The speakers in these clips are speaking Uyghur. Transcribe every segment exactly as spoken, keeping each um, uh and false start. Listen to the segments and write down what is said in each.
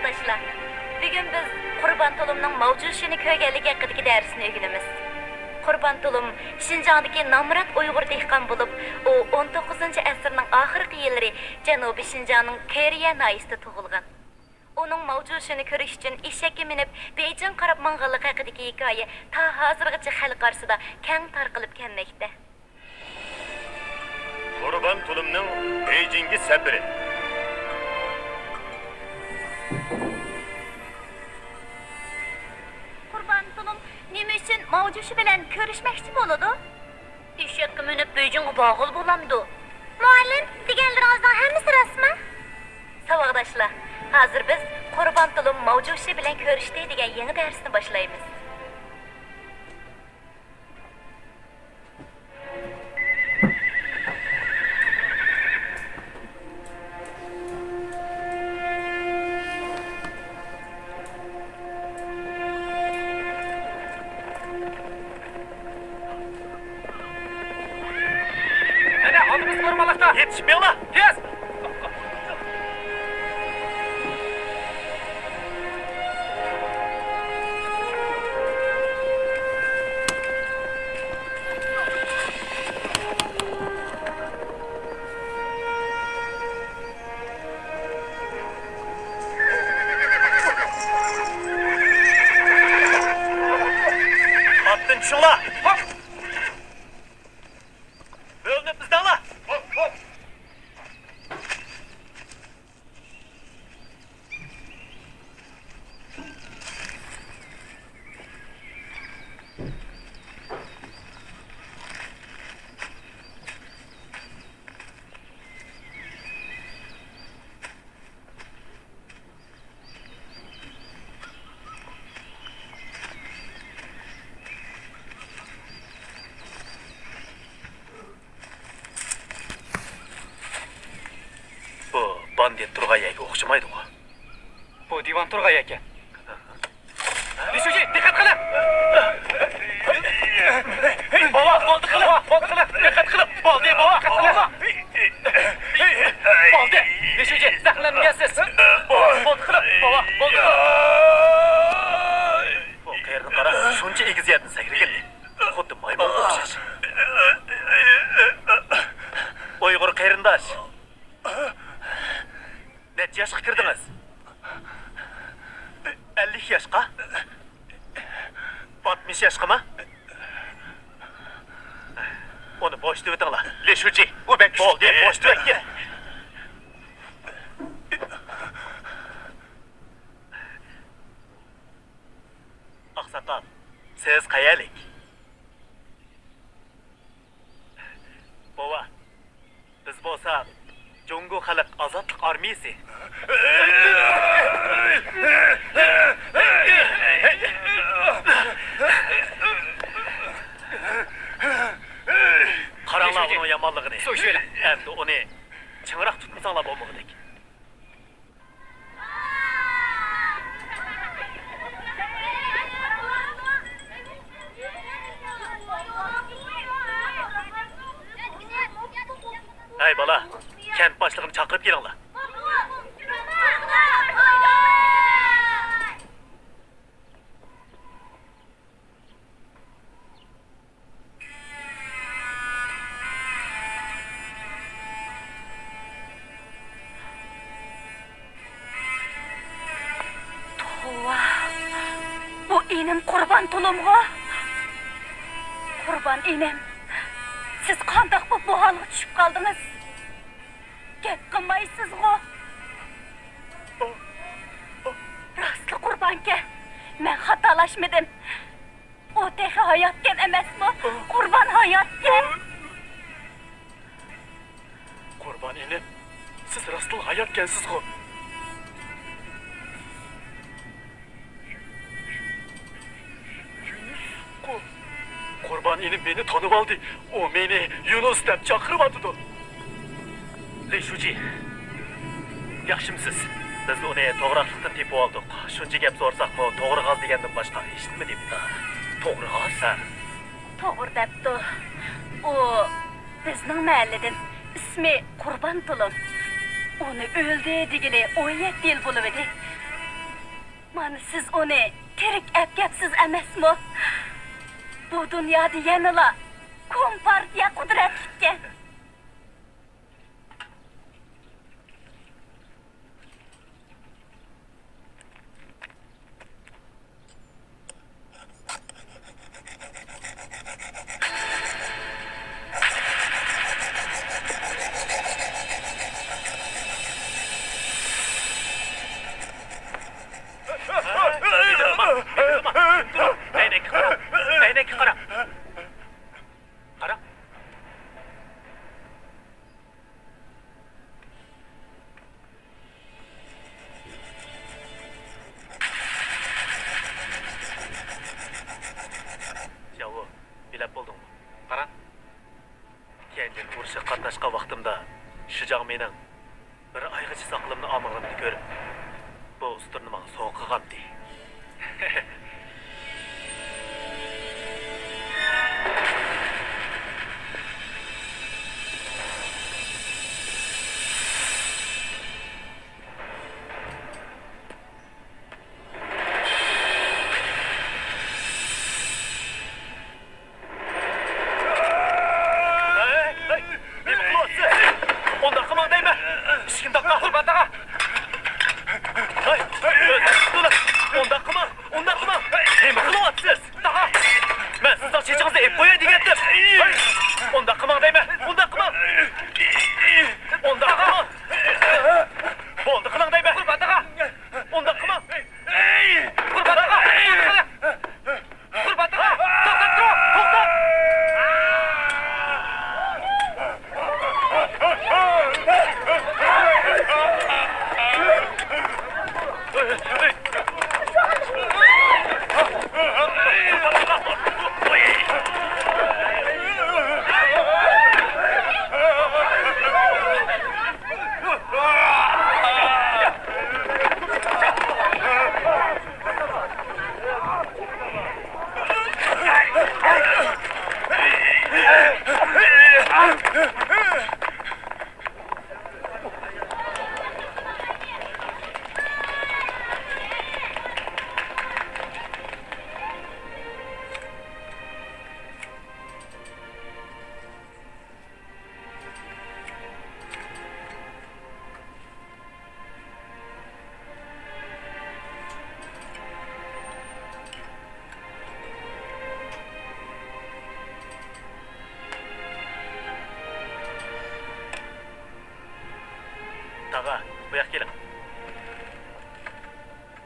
ساۋاقداشلار، بۈگۈن بىز قۇربان تۇلۇمنىڭ ماۋجۇشىنى كۆرگەنلىكى ھەققىدىكى دەرسنى ئۆگىنىمىز. قۇربان تۇلۇم شىنجاڭدىكى نامرات ئۇيغۇر دېھقان بولۇپ، ئۇ ئون توققۇزىنچى ئەسىرنىڭ ئاخىرقى يىللىرى جەنۇبىي شىنجاڭنىڭ كېرىيە ناھىيىسىدە تۇغۇلغان. ئۇنىڭ ماۋجۇشىنى كۆرۈش ئۈچۈن ئېشەككە مىنىپ، بېيجىڭغا قاراپ ماڭغانلىقى ھەققىدىكى ھېكايە تا ھازىرغىچە خەلق ئارىسىدا كەڭ تارقىلىپ كەلمەكتە. قۇربان تۇلۇمنىڭ بېيجىڭگە سەپىرى. قۇربان تۇلۇم نېمە ئۈچۈن ماۋجۇشى بىلەن كۆرۈشمەكچى بولىدۇ؟ ئېشەككە مىنىپ بېيجىڭغا بارغىلى بولامدۇ؟ مۇئەللىم، دېگەنلىرىڭىزنىڭ ھەممىسى راستمۇ؟ ساۋاقداشلار، ھازىر بىز قۇربان تۇلۇم ماۋجۇشى بىلەن كۆرۈشتى دېگەن يېڭى دەرسنى باشلايمىز. ئەنە، ئالدىمىز قورمانلىقتا. يېتىشىپ مېڭىڭلار، تېز! ئاتتىن چۈشۈڭلار! بۆلۈنۈپ ئىزدەڭلار! بۇ باندىت تۇرغان يەرگە ئوخشىمايدىغۇ؟ بۇ دىۋان تۇرغان يەركەن. لى شۇجى، دىققەت قىلىڭ! بوۋا، بولدى قىلىڭ! بولدى قىلىڭ! دىققەت قىلىڭ! بولدى، بوۋا! بولدى! لى شۇجى، زەخىملەنمىگەنسىز! بوۋا، بولدى قىلىڭ! بوۋا، بولدى قىلىڭ! بۇ قېرىنى قارا، شۇنچە ئېگىز يەردىن سەكرىگىنى. خۇددى مايمۇنغا ئوخشاش. ئۇيغۇر قېرىنداش. نەچچە ياشقا كىردىڭىز؟ ئەللىك ياشقا؟ ئاتمىش ياشقىمۇ؟ ئۇنى بوشىتىۋېتىڭلار. لى شۇجى، ئۇ بەك كۈچلۈك. بولدى، بوشىتىۋەتكىن. ئاقساقال، سىز قەيەرلىك؟ بوۋا، بىز بولساق جۇڭگو خەلق ئازادلىق ئارمىيىسى. قاراڭلار ئۇنىڭ يامانلىقىنى. ئەمدى ئۇنى چىڭراق تۇتمىساڭلار بولمىغۇدەك. ھەي بالا، كەنت باشلىقىنى چاقىرىپ كېلىڭلار. توۋا، بۇ ئىنىم قۇربان تۇلۇمغۇ؟ قۇربان ئىنىم، سىز قانداق بولۇپ بۇ ھالغا چۈشۈپ قالدىڭىز؟ گەپ قىلمايسىزغۇ؟ راستلا قۇربانكەن، مەن خاتالاشمىدىم. ئۇ تېخى ھاياتكەن ئەمەسمۇ؟ قۇربان ھاياتكەن. قۇربان ئىنىم، سىز راستلا ھاياتكەنسىزغۇ؟ يۈنۈسقۇ؟ قۇربان ئىنىم مېنى تونۇۋالدى. ئۇ مېنى يۇنۇس دەپ چاقىرىۋاتىدۇ. لى شۇجى، ياخشىمۇسىز؟ بىز ئۇنى توغراقلىقتىن تېپىۋالدۇق. شۇنچە گەپ سورىساقمۇ، توغرا غاز دېگەندىن باشقا ھېچنېمە دېمىدى. توغرا غاز؟ ھە. توغرا دەپتۇ. ئۇ بىزنىڭ مەھەللىدىن. ئىسمى قۇربان تۇلۇم. ئۇنى ئۆلدى دېگىلى ئون يەتتە يىل بولۇۋىدى. مانا سىز ئۇنى تىرىك ئەپكەپسىز ئەمەسمۇ؟ بۇ دۇنيادا يەنىلا كومپارتىيە قۇدرەتلىككەن. ئەينەككە قارا! ئەينەككە قارا! قارا! جاۋۇ، بىلەپ بولدۇڭمۇ؟ قاراڭ. تيەنجىن ئۇرۇشىغا قاتناشقان ۋاقتىمدا شىجاڭ مېنىڭ بىر ئايغىچە ساقىلىمنى ئامىغىنىمنى كۆرۈپ، بۇ ئۇستۇرىنى ماڭا سوۋغا قىلغانىدى. ھەي، ھەي، نېمە قىلىۋاتىسىز؟ ئۇنداق قىلماڭ دەيمەن. ئىشىكنى تاقا. قۇربان تاغا. ھەي، ھەي، ئۇنداق قىلماڭ، ئۇنداق قىلماڭ. نېمە قىلىۋاتىسىز؟ تاغا. مەن سىزنىڭ چېچىڭىزنى ئېلىپ قوياي دېگەنتىم. ھەي، ئۇنداق قىلماڭ دەيمەن، ئۇنداق قىلماڭ. ئۇنداق قىلماڭ. بولدى، قىلىڭ دەيمەن. قۇربان تاغا. ئۇنداق قىلماڭ. قۇربان تاغا. قۇربان تاغا، توختاپ تۇرۇڭ، توختاپ! تاغا، بۇياققا كېلىڭ.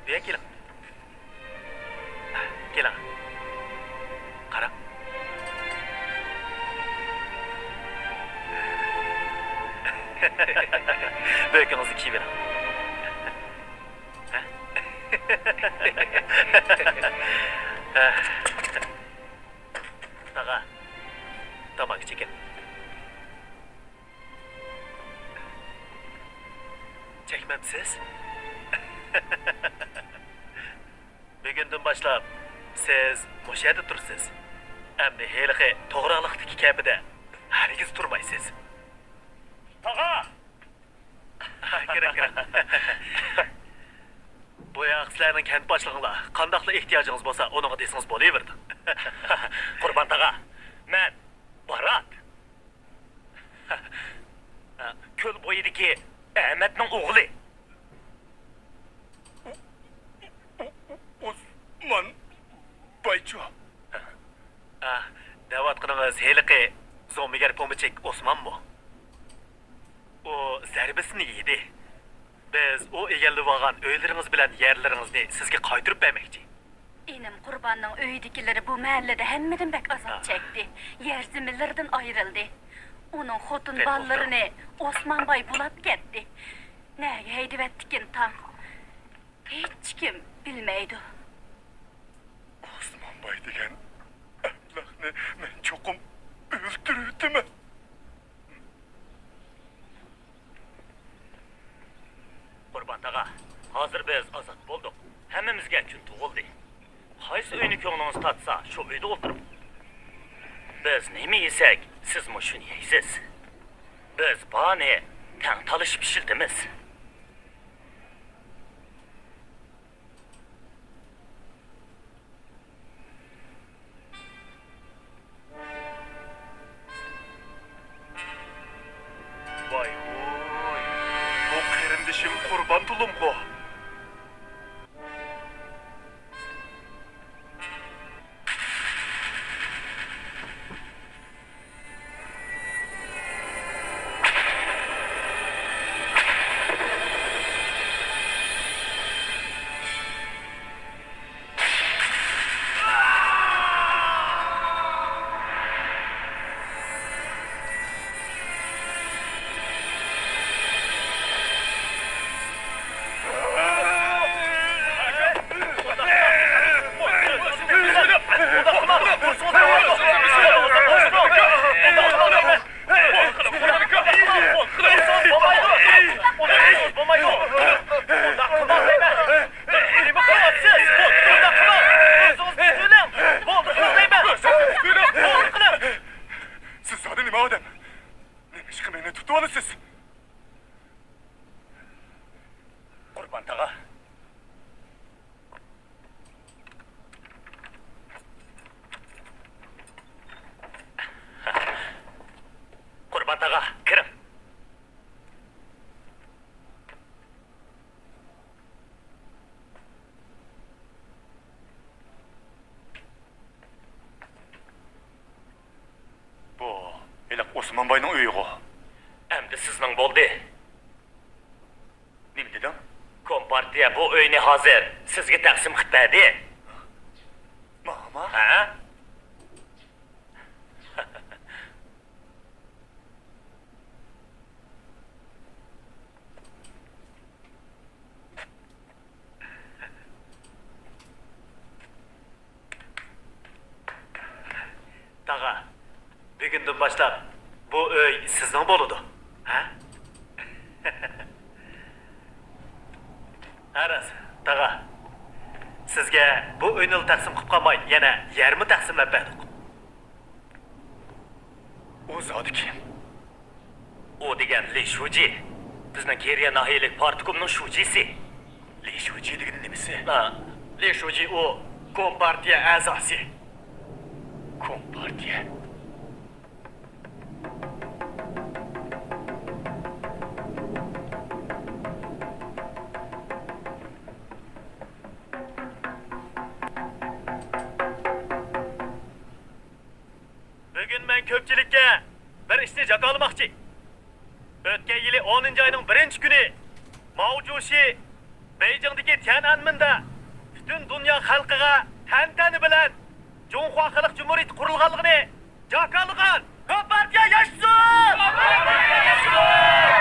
بۇياققا كېلىڭ. كېلىڭ. قاراڭ. بۆكىڭىزنى كىيىۋېلىڭ. تاغا، تاماكا چېكىڭ. چەكمەپسىز؟ بۈگۈندىن باشلاپ سىز مۇشۇ يەردە تۇرىسىز. ئەمدى ھېلىقى توغراقلىقتىكى كەپىدە ھەرگىز تۇرمايسىز. تاغا! كىرىڭ، كىرىڭ. بۇ ياق سىلەرنىڭ كەنت باشلىقىڭلار. قانداقلا ئېھتىياجىڭىز بولسا، ئۇنىڭغا دېسىڭىز بولۇۋېرىدۇ. قۇربان تاغا، مەن بارات. كۆل بويىدىكى ئەمەتنىڭ ئوغلى. ئوسمان بايچۇ. ئا، دەۋاتقىنىڭىز ھېلىقى زومىگەر پومىچىك ئوسمانمۇ؟ ئۇ زەربىسىنى يېدى. بىز ئۇ ئىگىلىۋالغان ئۆيلىرىڭىز بىلەن يەرلىرىڭىزنى سىزگە قايتۇرۇپ بەرمەكچى. ئىنىم قۇرباننىڭ ئۆيىدىكىلىرى بۇ مەھەللىدە ھەممىدىن بەك ئازاب چەكتى. يەر زېمىنلىرىدىن ئايرىلدى. ئۇنىڭ خوتۇن بالىلىرىنى ئوسمان باي بۇلاپ كەتتى. نەگە ھەيدىۋەتتىكىن تاڭ؟ ھېچكىم بىلمەيدۇ. ئوسمان باي دېگەن ئەبلەخنى مەن چوقۇم ئۆلتۈرۈۋېتىمەن. قۇربان تاغا، ھازىر بىز ئازاد بولدۇق. ھەممىمىزگە كۈن تۇغۇلدى. قايسى ئۆينى كۆڭلىڭىز تارتسا، شۇ ئۆيدە ئولتۇرۇڭ. بىز نېمە يېسەك، سىزمۇ شۇنى يەيسىز. بىز بارنى تەڭ تالىشىپ ئىشلىتىمىز. بانتۇلۇمغۇ. سىز زادى نېمە ئادەم؟ نېمىشقا مېنى تۇتۇۋالىسىز؟ قۇربان تاغا. قۇربان تاغا، كىرىڭ. بۇ ھېلىقى ئوسمان باينىڭ ئۆيىغۇ. ئەمدى سىزنىڭ بولدى. نېمە دېدىڭ؟ كومپارتىيە بۇ ئۆينى ھازىر سىزگە تەقسىم قىلىپ بەردى. ماڭىمۇ؟ ھە؟ تاغا، بۈگۈندىن باشلاپ بۇ ئۆي سىزنىڭ بولىدۇ. ھە؟ ھە راست، تاغا. سىزگە بۇ ئۆينىلا تەقسىم قىلىپ قالماي، يەنە يەرمۇ تەقسىملەپ بەردۇق. ئۇ زادى كىم؟ ئۇ دېگەن لى شۇجى. بىزنىڭ كېرىيە ناھىيەلىك پارتكومنىڭ شۇجىسى. لى شۇجى دېگىنى نېمىسى؟ ھا، لى شۇجى ئۇ كومپارتىيە ئەزاسى. كومپارتىيە؟ بۈگۈن مەن كۆپچىلىككە بىر ئىشنى جاكارلىماقچى. ئۆتكەن يىلى ئونىنچى ئاينىڭ بىرىنچى كۈنى ماۋ جۇشى بېيجىڭدىكى تيەنئەنمېندا پۈتۈن دۇنيا خەلقىگە تەنتەنە بىلەن جۇڭخۇا خەلق جۇمھۇرىيىتى قۇرۇلغانلىقىنى جاكارلىغان. كومپارتىيە ياشىسۇن!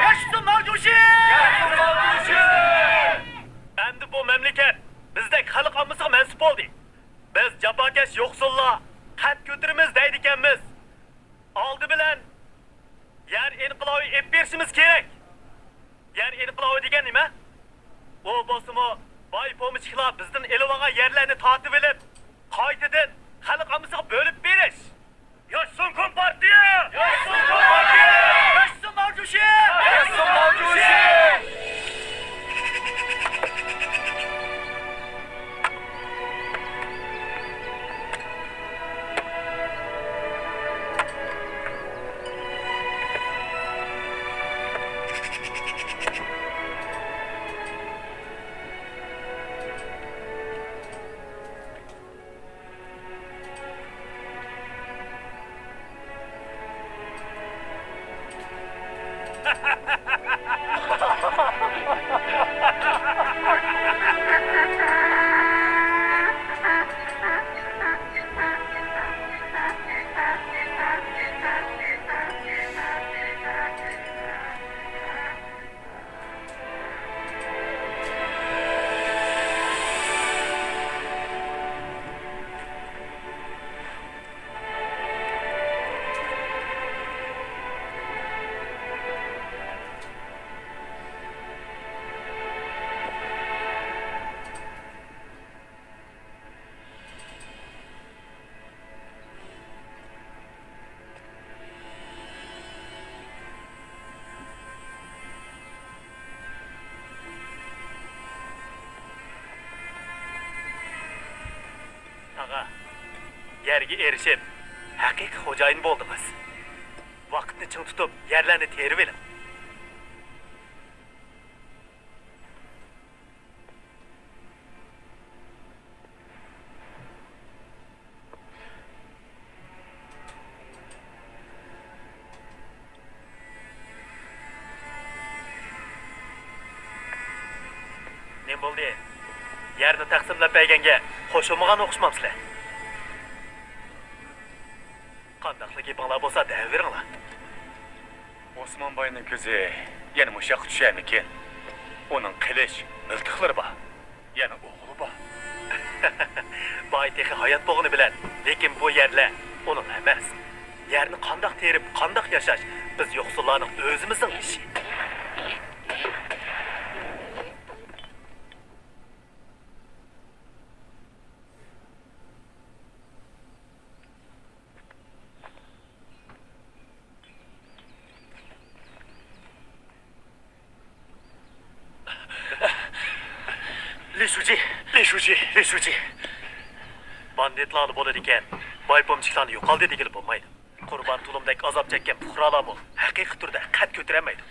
ياشىسۇن ماۋ جۇشى! ئەمدى بۇ مەملىكەت بىزدەك خەلق ئاممىسىغا مەنسۇپ بولدى. بىز جاپاكەش يوقسۇللار قەد كۆتۈرىمىز دەيدىكەنمىز. ئالدى بىلەن يەر ئىنقىلابى ئېلىپ بېرىشىمىز كېرەك. يەر ئىنقىلابى دېگەن نېمە؟ ئۇ بولسىمۇ باي پومېشچىكلار بىزدىن ئېلىۋالغان يەرلەرنى تارتىۋېلىپ، قايتىدىن خەلق ئاممىسىغا بۆلۈپ بېرىش. ياشىسۇن كومپارتىيە! ياشىسۇن كومپارتىيە! ياشىسۇن ماۋ جۇشى! ياشىسۇن ماۋ جۇشى! تاغا، يەرگە ئېرىشىپ، ھەقىقىي خوجايىن بولدىڭىز. ۋاقىتنى چىڭ تۇتۇپ، يەرلەرنى تېرىۋېلىڭ. بولدى. يەرنى تەقسىملەپ بەرگەنگە قوشۇلمىغان ئوخشىمامسىلەر؟ قانداقلا گېپىڭلار بولسا دەۋېرىڭلار. ئوسمان باينىڭ كۆزى يەنە مۇشۇ ياققا چۈشەرمىكىن؟ ئۇنىڭ قىلىچ، مىلتىقلىرى بار. يەنە ئوغلى بار. باي تېخى ھايات بولغىنى بىلەن، لېكىن بۇ يەرلەر ئۇنىڭ ئەمەس. يەرنى قانداق تېرىپ، قانداق ياشاش، بىز يوقسۇللارنىڭ ئۆزىمىزنىڭ ئىشى. لى شۇجى، لى شۇجى، لى شۇجى. باندىتلارلا بولىدىكەن، باي پومچىكلارنى يوقالدى دېگىلى بولمايدۇ. قۇربان تۇلۇمدەك ئازاب چەككەن پۇقرالارمۇ ھەقىقىي تۈردە قەد كۆتۈرەلمەيدۇ.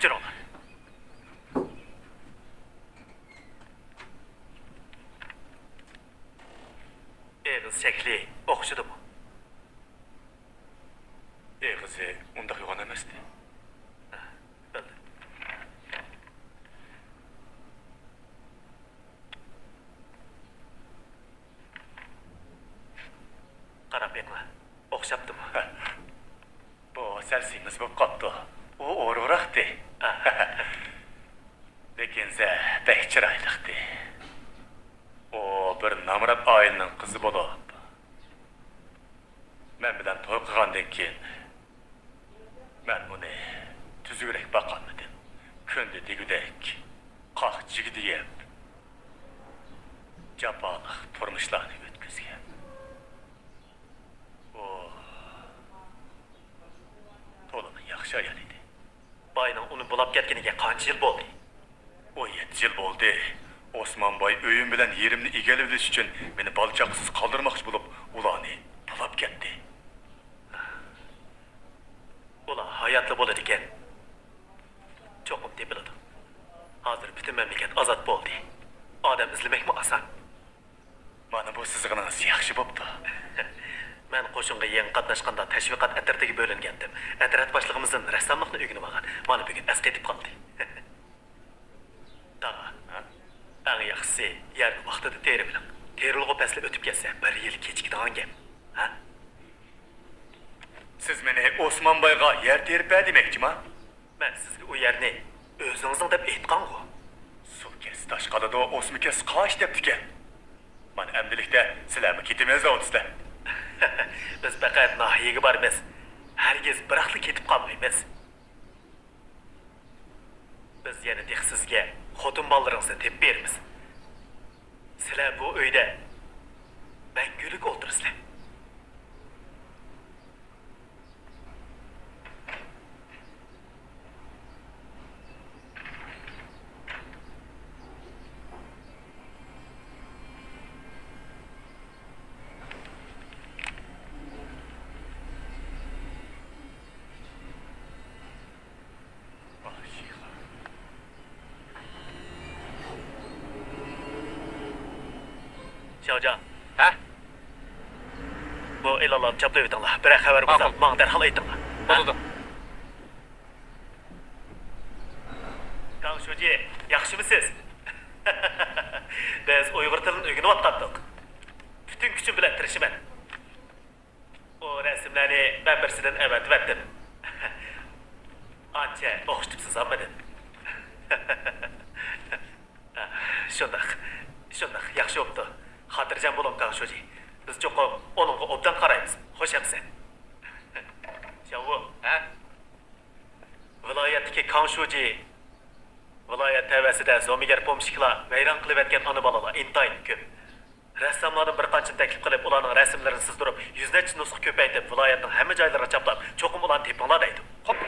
جۈرۈڭلار. ئېغىز شەكلى ئوخشىدىمۇ؟ ئېغىزى ئۇنداق يوغان ئەمەستى. بىلدىم. قاراپ بېقىڭ، ئوخشاپتىمۇ؟ بۇ سەل سېمىز بولۇپ قاپتۇ. ئۇ ئورۇقراقتى. لېكىن زە بەك چىرايلىقتى. ئۇ بىر نامرات ئائىلىنىڭ قىزى بولۇپ، مەن بىلەن توي قىلغاندىن كېيىن، مەن ئۇنى تۈزۈكرەك باقالمىدىم. كۈندە دېگۈدەك قاق جىگدە يەپ، جاپالىق تۇرمۇشلارنى ئۆتكۈزگەن. ئۇ تولىمۇ ياخشى ئايال ئىدى. باينىڭ ئۇنى بۇلاپ كەتكىنىگە قانچە يىل بولدى؟ ئون يەتتە يىل بولدى. ئوسمان باي ئۆيۈم بىلەن يېرىمنى ئىگىلىۋېلىش ئۈچۈن مېنى بالا-چاقىسىز قالدۇرماقچى بولۇپ، ئۇلارنى بۇلاپ كەتتى. ئۇلار ھاياتلا بولىدىكەن. چوقۇم تېپىلىدۇ. ھازىر پۈتۈن مەملىكەت ئازاد بولدى. ئادەم ئىزلىمەكمۇ ئاسان. مانا بۇ سىزغىنىڭىز ياخشى بوپتۇ. مەن قوشۇنغا يېڭى قاتناشقاندا تەشۋىقات ئەترىتىگە بۆلۈنگەنتىم. ئەترەت باشلىقىمىزدىن رەسساملىقنى ئۆگىنىۋالغان. مانا بۈگۈن ئەسقېتىپ قالدى. تاغا، ئەڭ ياخشىسى يەرنى ۋاقتىدا تېرىۋېلىڭ. تېرىلغۇ پەسلى ئۆتۈپ كەتسە، بىر يىل كېچىكىدىغان گەپ. ھە؟ سىز مېنى ئوسمان بايغا يەر تېرىپ بەر دېمەكچىما؟ مەن سىزگە ئۇ يەرنى ئۆزىڭىزنىڭ دەپ ئېيتقانغۇ. سۇ كەتسە تاش قالىدۇ، ئوسما كەتسە قاش دەپتىكەن. مانا ئەمدىلىكتە سىلەرمۇ كېتىمىز دەۋاتىسىلەر. بىز پەقەت ناھىيەگە بارىمىز. ھەرگىز بىراقلا كېتىپ قالمايمىز. بىز يەنە تېخى سىزگە خوتۇن بالىلىرىڭىزنى تېپىپ بېرىمىز. سىلەر بۇ ئۆيدە مەڭگۈلۈك ئولتۇرىسىلەر. شياۋجياڭ. ھە؟ بۇ ئېلانلارنى چاپلىۋېتىڭلار. بىرەر خەۋەر بولسا، ماقۇل، ماڭا دەرھال ئېيتىڭلار. بولىدۇ. گاڭ شۇجى، ياخشىمۇسىز؟ بىز ئۇيغۇر تىلىنى ئۆگىنىۋاتقانتۇق. پۈتۈن كۈچۈم بىلەن تىرىشىمەن. ئۇ رەسىملەرنى مەن بىرسىدىن ئەۋەتىۋەتتىم. ئانچە ئوخشىتىپ سىزالمىدىم. شۇنداق، شۇنداق، ياخشى بوپتۇ. خاتىرجەم بولۇڭ، كاڭ شۇجى. بىز چوقۇم ئۇنىڭغا ئوبدان قارايمىز. خوش ئەمىسە؟ شياۋۋۇ. ھە؟ ۋىلايەتتىكى كاڭ شۇجى، ۋىلايەت تەۋەسىدە زومىگەر پومېشچىكلار ۋەيران قىلىۋەتكەن ئانا بالىلار ئىنتايىن كۆپ. رەسساملاردىن بىر قانچىنى تەكلىپ قىلىپ، ئۇلارنىڭ رەسىملىرىنى سىزدۇرۇپ، يۈز نەچچە نۇسخا كۆپەيتىپ، ۋىلايەتنىڭ ھەممە جايلىرىغا چاپلاپ، چوقۇم ئۇلارنى تېپىڭلار دەيدۇ. خوپ.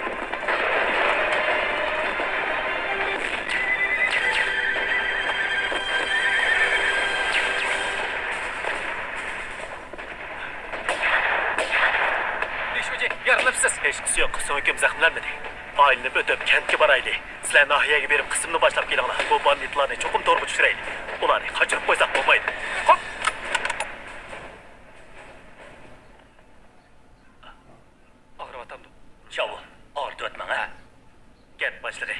لى شۇجى، يارىلىنىپسىز. ھېچقىسى يوق، سۆڭىكىم زەخىملەنمىدى. ئايلىنىپ ئۆتۈپ، كەنتكە بارايلى. سىلەر ناھىيەگە بېرىپ، قىسىمنى باشلاپ كېلىڭلار. بۇ باندىتلارنى چوقۇم تورغا چۈشۈرەيلى. ئۇلارنى قاچۇرۇپ قويساق بولمايدۇ. خوپ. ئاغرىۋاتامدۇ؟ شياۋۋۇ، ئاغرىتىۋەتمەڭ، ھە. كەنت باشلىقى،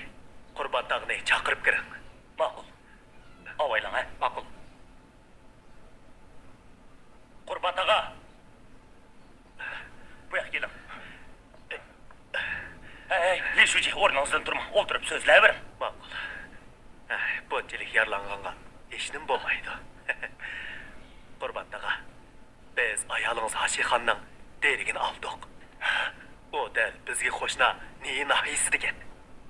قۇربان تاغنى چاقىرىپ كىرىڭ. ماقۇل. سۆزلەۋېرىڭ. ماقۇل. ئەھ، بۇنچىلىك يارىلانغانغا ھېچنېمە بولمايدۇ. قۇربان تاغا، بىز ئايالىڭىز ھاشىخاننىڭ دېرىكىنى ئالدۇق. ئۇ دەل بىزگە قوشنا نىيى ناھىيەسىدىكەن.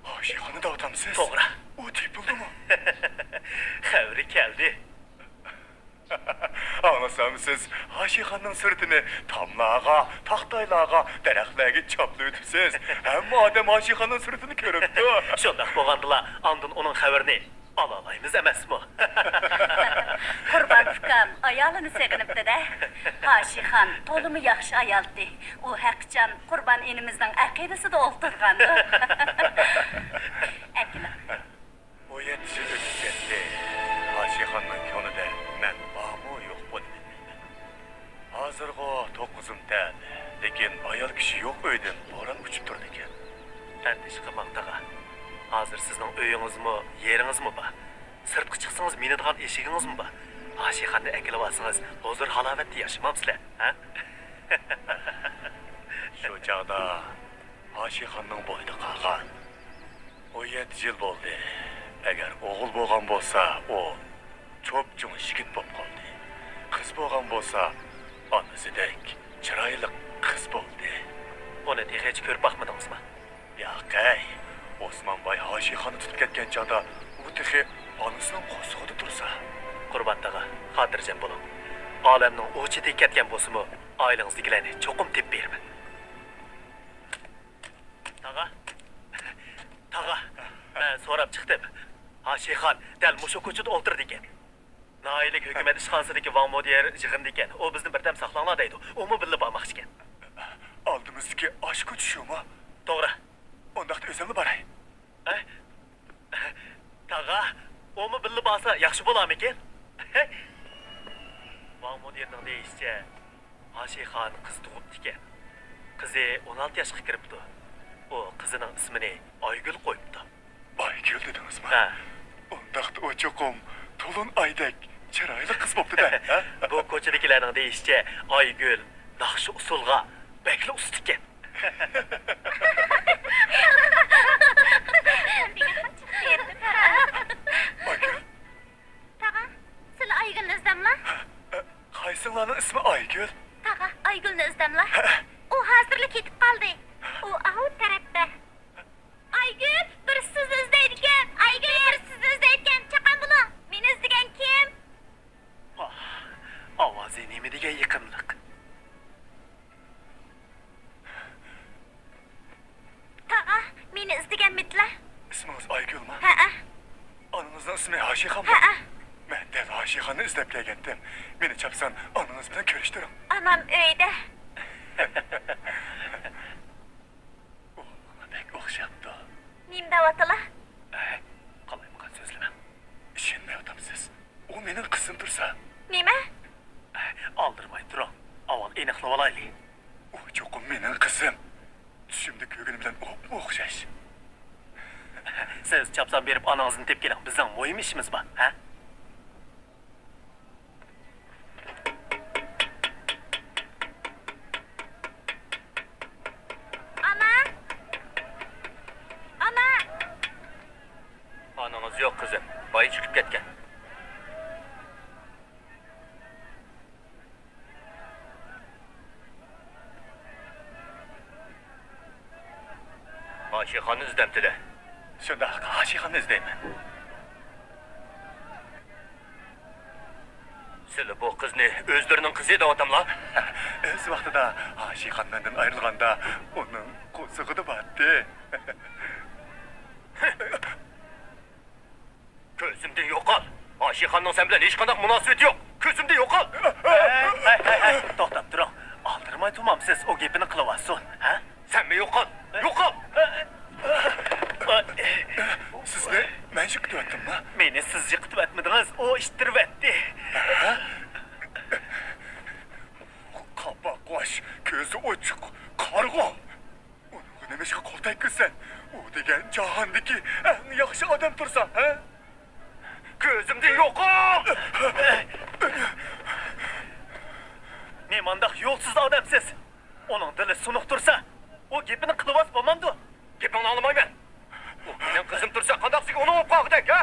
ھاشىخاننى دەۋاتامسىز؟ توغرا. ئۇ تېپىلدىمۇ؟ خەۋىرى كەلدى. ئاڭلىسام، سىز ھاشىخاننىڭ سۈرىتىنى تاملارغا، تاختايلارغا، دەرەخلەرگە چاپلىۋېتىپسىز. ھەممە ئادەم ھاشىخاننىڭ سۈرىتىنى كۆرۈپتۇ. شۇنداق بولغاندىلا، ئاندىن ئۇنىڭ خەۋىرىنى ئالالايمىز ئەمەسمۇ؟ قۇربان ئۇكام ئايالىنى سېغىنىپتۇ-دە. ھاشىخان تولىمۇ ياخشى ئايالتى. ئۇ ھەقىچان قۇربان ئىنىمىزنىڭ ئەقىدىسىدە ئولتۇرغان. ئەكېلىڭ. ئون يەتتە يىل ئۆتۈپ كەتتى. ھاشىخاننىڭ كۆڭلىدە مەن بارمۇ يوقمۇ دېمەيمەن. ھازىرغۇ توققۇزمۇ دەل، لېكىن ئايال كىشى يوق ئۆيدىن بوران ئۇچۇپ تۇرىدىكەن. ئەندىشە قىلماڭ تاغا. ھازىر سىزنىڭ ئۆيىڭىزمۇ، يېرىڭىزمۇ بار. سىرتقا چىقسىڭىز مىنىدىغان ئېشىكىڭىزمۇ بار. ھاشىخاننى ئەكېلىۋالسىڭىز ھۇزۇر-ھالاۋەتتە ياشىمامسىلەر، ھە؟ شۇ چاغدا ھاشىخاننىڭ بوينى قالغان. ئون يەتتە يىل بولدى. ئەگەر ئوغۇل بولغان بولسا، ئۇ چوپچوڭ يىگىت بولۇپ قالدى. قىز بولغان بولسا، ئانىسىدەك چىرايلىق قىز بولدى. ئۇنى تېخىچە كۆرۈپ باقمىدىڭىزمۇ؟ ياقەي، ئوسمانباي ھاشىخاننى تۇتۇپ كەتكەن چاغدا ئۇ تېخى ئانىسىنىڭ قورسىقىدا تۇرسا. قۇربان تاغا، خاتىرجەم بولۇڭ. ئالەمنىڭ ئۇ چېتىگە كەتكەن بولسىمۇ، ئائىلىڭىزدىكىلەرنى چوقۇم تېپىپ بېرىمەن. تاغا، تاغا، مەن سوراپ چىقتىم. ھاشىخان دەل مۇشۇ كوچىدا ئولتۇرىدىكەن. ناھىيەلىك ھۆكۈمەت ئىشخانىسىدىكى ۋاڭ مۇدىر يىغىندىكەن. ئۇ بىزنى بىردەم ساقلاڭلار دەيدۇ. ئۇمۇ بىللە بارماقچىكەن. ئالدىمىزدىكى ئاشۇ كوچا شۇمۇ؟ توغرا. ئۇنداقتا ئۆزۈملا باراي. ھە؟ تاغا، ئۇمۇ بىللە بارسا ياخشى بولارمىكىن؟ ۋاڭ مۇدىرنىڭ دېيىشىچە، ھاشىخان قىز تۇغۇپتىكەن. قىزى ئون ئالتە ياشقا كىرىپتۇ. ئۇ قىزىنىڭ ئىسمىنى ئايگۈل قويۇپتۇ. ئايگۈل دېدىڭىزمۇ؟ ھە. ئۇنداقتا ئۇ چوقۇم تولۇن ئايدەك چىرايلىق قىز بوپتۇ-دە، ھە؟ بۇ كوچىدىكىلەرنىڭ دېيىشىچە، ئايگۈل ناخشا-ئۇسسۇلغا بەكلا ئۇستىكەن. ئايگۈل. تاغا، سىلە ئايگۈلنى ئىزدەملا؟ قايسىڭلارنىڭ ئىسمى ئايگۈل؟ تاغا، ئايگۈلنى ئىزدەملا؟ ئۇ ھازىرلا كېتىپ قالدى. ئۇ ئاۋۇ تەرەپتە. ئايگۈل، بىرسى سىزنى ئىزدەيدىكەن. ئايگۈل، بىرسى سىزنى ئىزدەيدىكەن. چاققان بولۇڭ. مېنى ئىزدىگەن كىم؟ ۋاھ، ئاۋازى نېمە دېگەن يېقىملىق. تاغا، مېنى ئىزدىگەنمىدىلا؟ ئىسمىڭىز ئايگۈلمۇ؟ ھەئە. ئانىڭىزنىڭ ئىسمى ھاشىخانمۇ؟ ھەئە. مەن دەل ھاشىخاننى ئىزدەپ كەلگەنتىم. مېنى چاپسان ئانىڭىز بىلەن كۆرۈشتۈرۈڭ. ئانام ئۆيدە. ئوغلۇڭغا بەك ئوخشاپتۇ. نېمە دەۋاتىلا؟ ئەي، قالايمىقان سۆزلىمەڭ. ئىشەنمەيۋاتامسىز؟ ئۇ مېنىڭ قىزىم تۇرسا. نېمە؟ ئەي، ئالدىرىماي تۇرۇڭ. ئاۋۋال ئېنىقلىۋالايلى. ئۇ چوقۇم مېنىڭ قىزىم. چۈشۈمدە كۆرگىنىم بىلەن ئوپمۇ ئوخشاش. سىز چاپسان بېرىپ ئانىڭىزنى تېپىپ كېلىڭ. بىزنىڭ مۇھىم ئىشىمىز بار. ھە؟ ئانا! ئانا! ئانىڭىز يوق، قىزىم. بايا چىقىپ كەتكەن. ھاشىخاننى ئىزدەمتىلە؟ شۇنداق، ھاشىخاننى ئىزدەيمەن. سىلى بۇ قىزنى ئۆزلىرىنىڭ قىزى دەۋاتاملا؟ ئۆز ۋاقتىدا ھاشىخان مەندىن ئايرىلغاندا، ئۇنىڭ قورسىقىدا بارتتى. كۆزۈمدىن يوقال! ھاشىخاننىڭ سەن بىلەن ھېچقانداق مۇناسىۋىتى يوق! كۆزۈمدىن يوقال! ھەي، ھەي، ھەي، ھەي، توختاپ تۇرۇڭ. ئالدىرىماي تۇرمامسىز، ئۇ گېپىنى قىلىۋاتسۇن، ھە؟ سەنمۇ يوقال! يوقال! سىزنى مەن يىقىتىۋەتتىمما؟ مېنى سىز يىقىتىۋەتمىدىڭىز، ئۇ ئىتتىرىۋەتتى. ھە؟ قاپاقباش، كۆزى ئوچۇق، قارىغۇ! ئۇنىڭغا نېمىشقا قول تەگكۈزىسەن؟ ئۇ دېگەن جاھاندىكى ئەڭ ياخشى ئادەم تۇرسا، ھە؟ كۆزۈمدىن يوقال! نېمانداق يولسىز ئادەمسىز! ئۇنىڭ دىلى سۇنۇق تۇرسا، ئۇ گېپىنى قىلىۋالسا بولمامدۇ؟ گېپىڭنى ئاڭلىمايمەن! ئۇ مېنىڭ قىزىم تۇرسا قانداق سىزگە ئۇنىڭ بولۇپ قالغۇدەك، ھە؟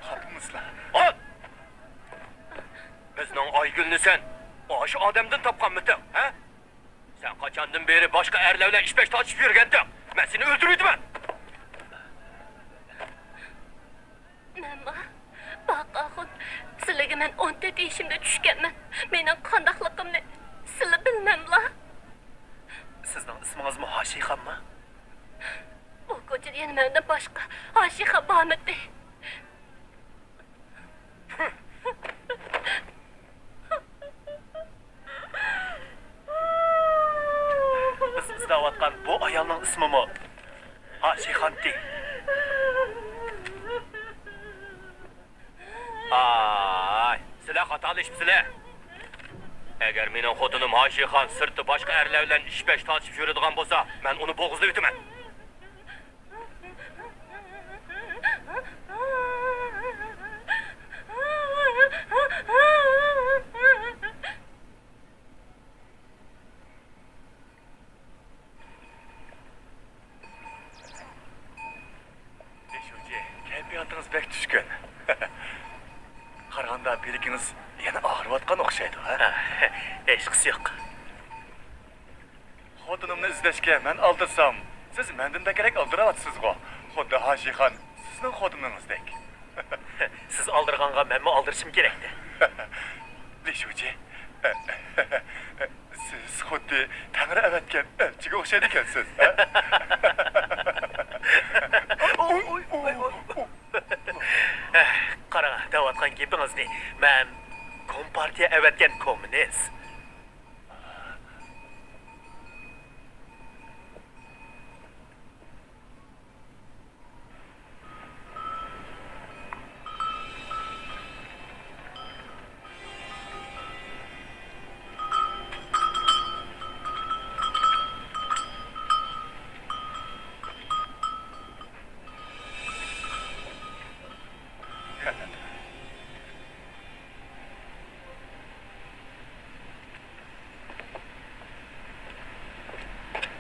خاتىنىڭىزلا. بىزنىڭ ئايگۈلنى سەن ئاشۇ ئادەمدىن تاپقانمىتىڭ، ھە؟ سەن قاچاندىن بېرى باشقا ئەرلەر بىلەن ئىش-پەش تارتىشىپ يۈرگەنتىڭ؟ مەن سېنى ئۆلتۈرۈۋېتىمەن. مەنما، باقاخۇن، سىلىگە مەن ئون تۆت يېشىمدا چۈشكەنمەن. مېنىڭ قانداقلىقىمنى سىلى بىلمەملا؟ سىزنىڭ ئىسمىڭىزمۇ ھاشىخانمۇ؟ بۇ كوچىدا يەنە مەندىن باشقا ھاشىخان بارمىدى؟ بىز ئىزدەۋاتقان بۇ ئايالنىڭ ئىسمىمۇ ھاشىخانتى. ئاي، سىلەر خاتالىشىپسىلەر. ئەگەر مېنىڭ خوتۇنۇم ھاشىخان سىرتتا باشقا ئەرلەر بىلەن ئىش-پەش تارتىشىپ يۈرىدىغان بولسا، مەن ئۇنى بوغۇزلاۋېتىمەن. بېشىۋچى، كەيپىياتىڭىز بەك چۈشكۈن. قارىغاندا بىلىكىڭىز يەنە ئاغرىۋاتقان ئوخشايدۇ، ھە؟ ھېچقىسى يوق. خوتۇنۇمنى ئىزدەشكە مەن ئالدىرىسام، سىز مەندىن بەكرەك ئالدىراۋاتىسىزغۇ؟ خۇددى ھاشىخان سىزنىڭ خوتۇنىڭىزدەك. سىز ئالدىرىغانغا مەنمۇ ئالدىرىشىم كېرەكتە. لىشۇجى، سىز خۇددى تەڭرى ئەۋەتكەن ئەلچىگە ئوخشايدىكەنسىز، ھە؟ قاراڭ، دەۋاتقان گېپىڭىزنى. مەن كومپارتىيە ئەۋەتكەن كوممۇنىست.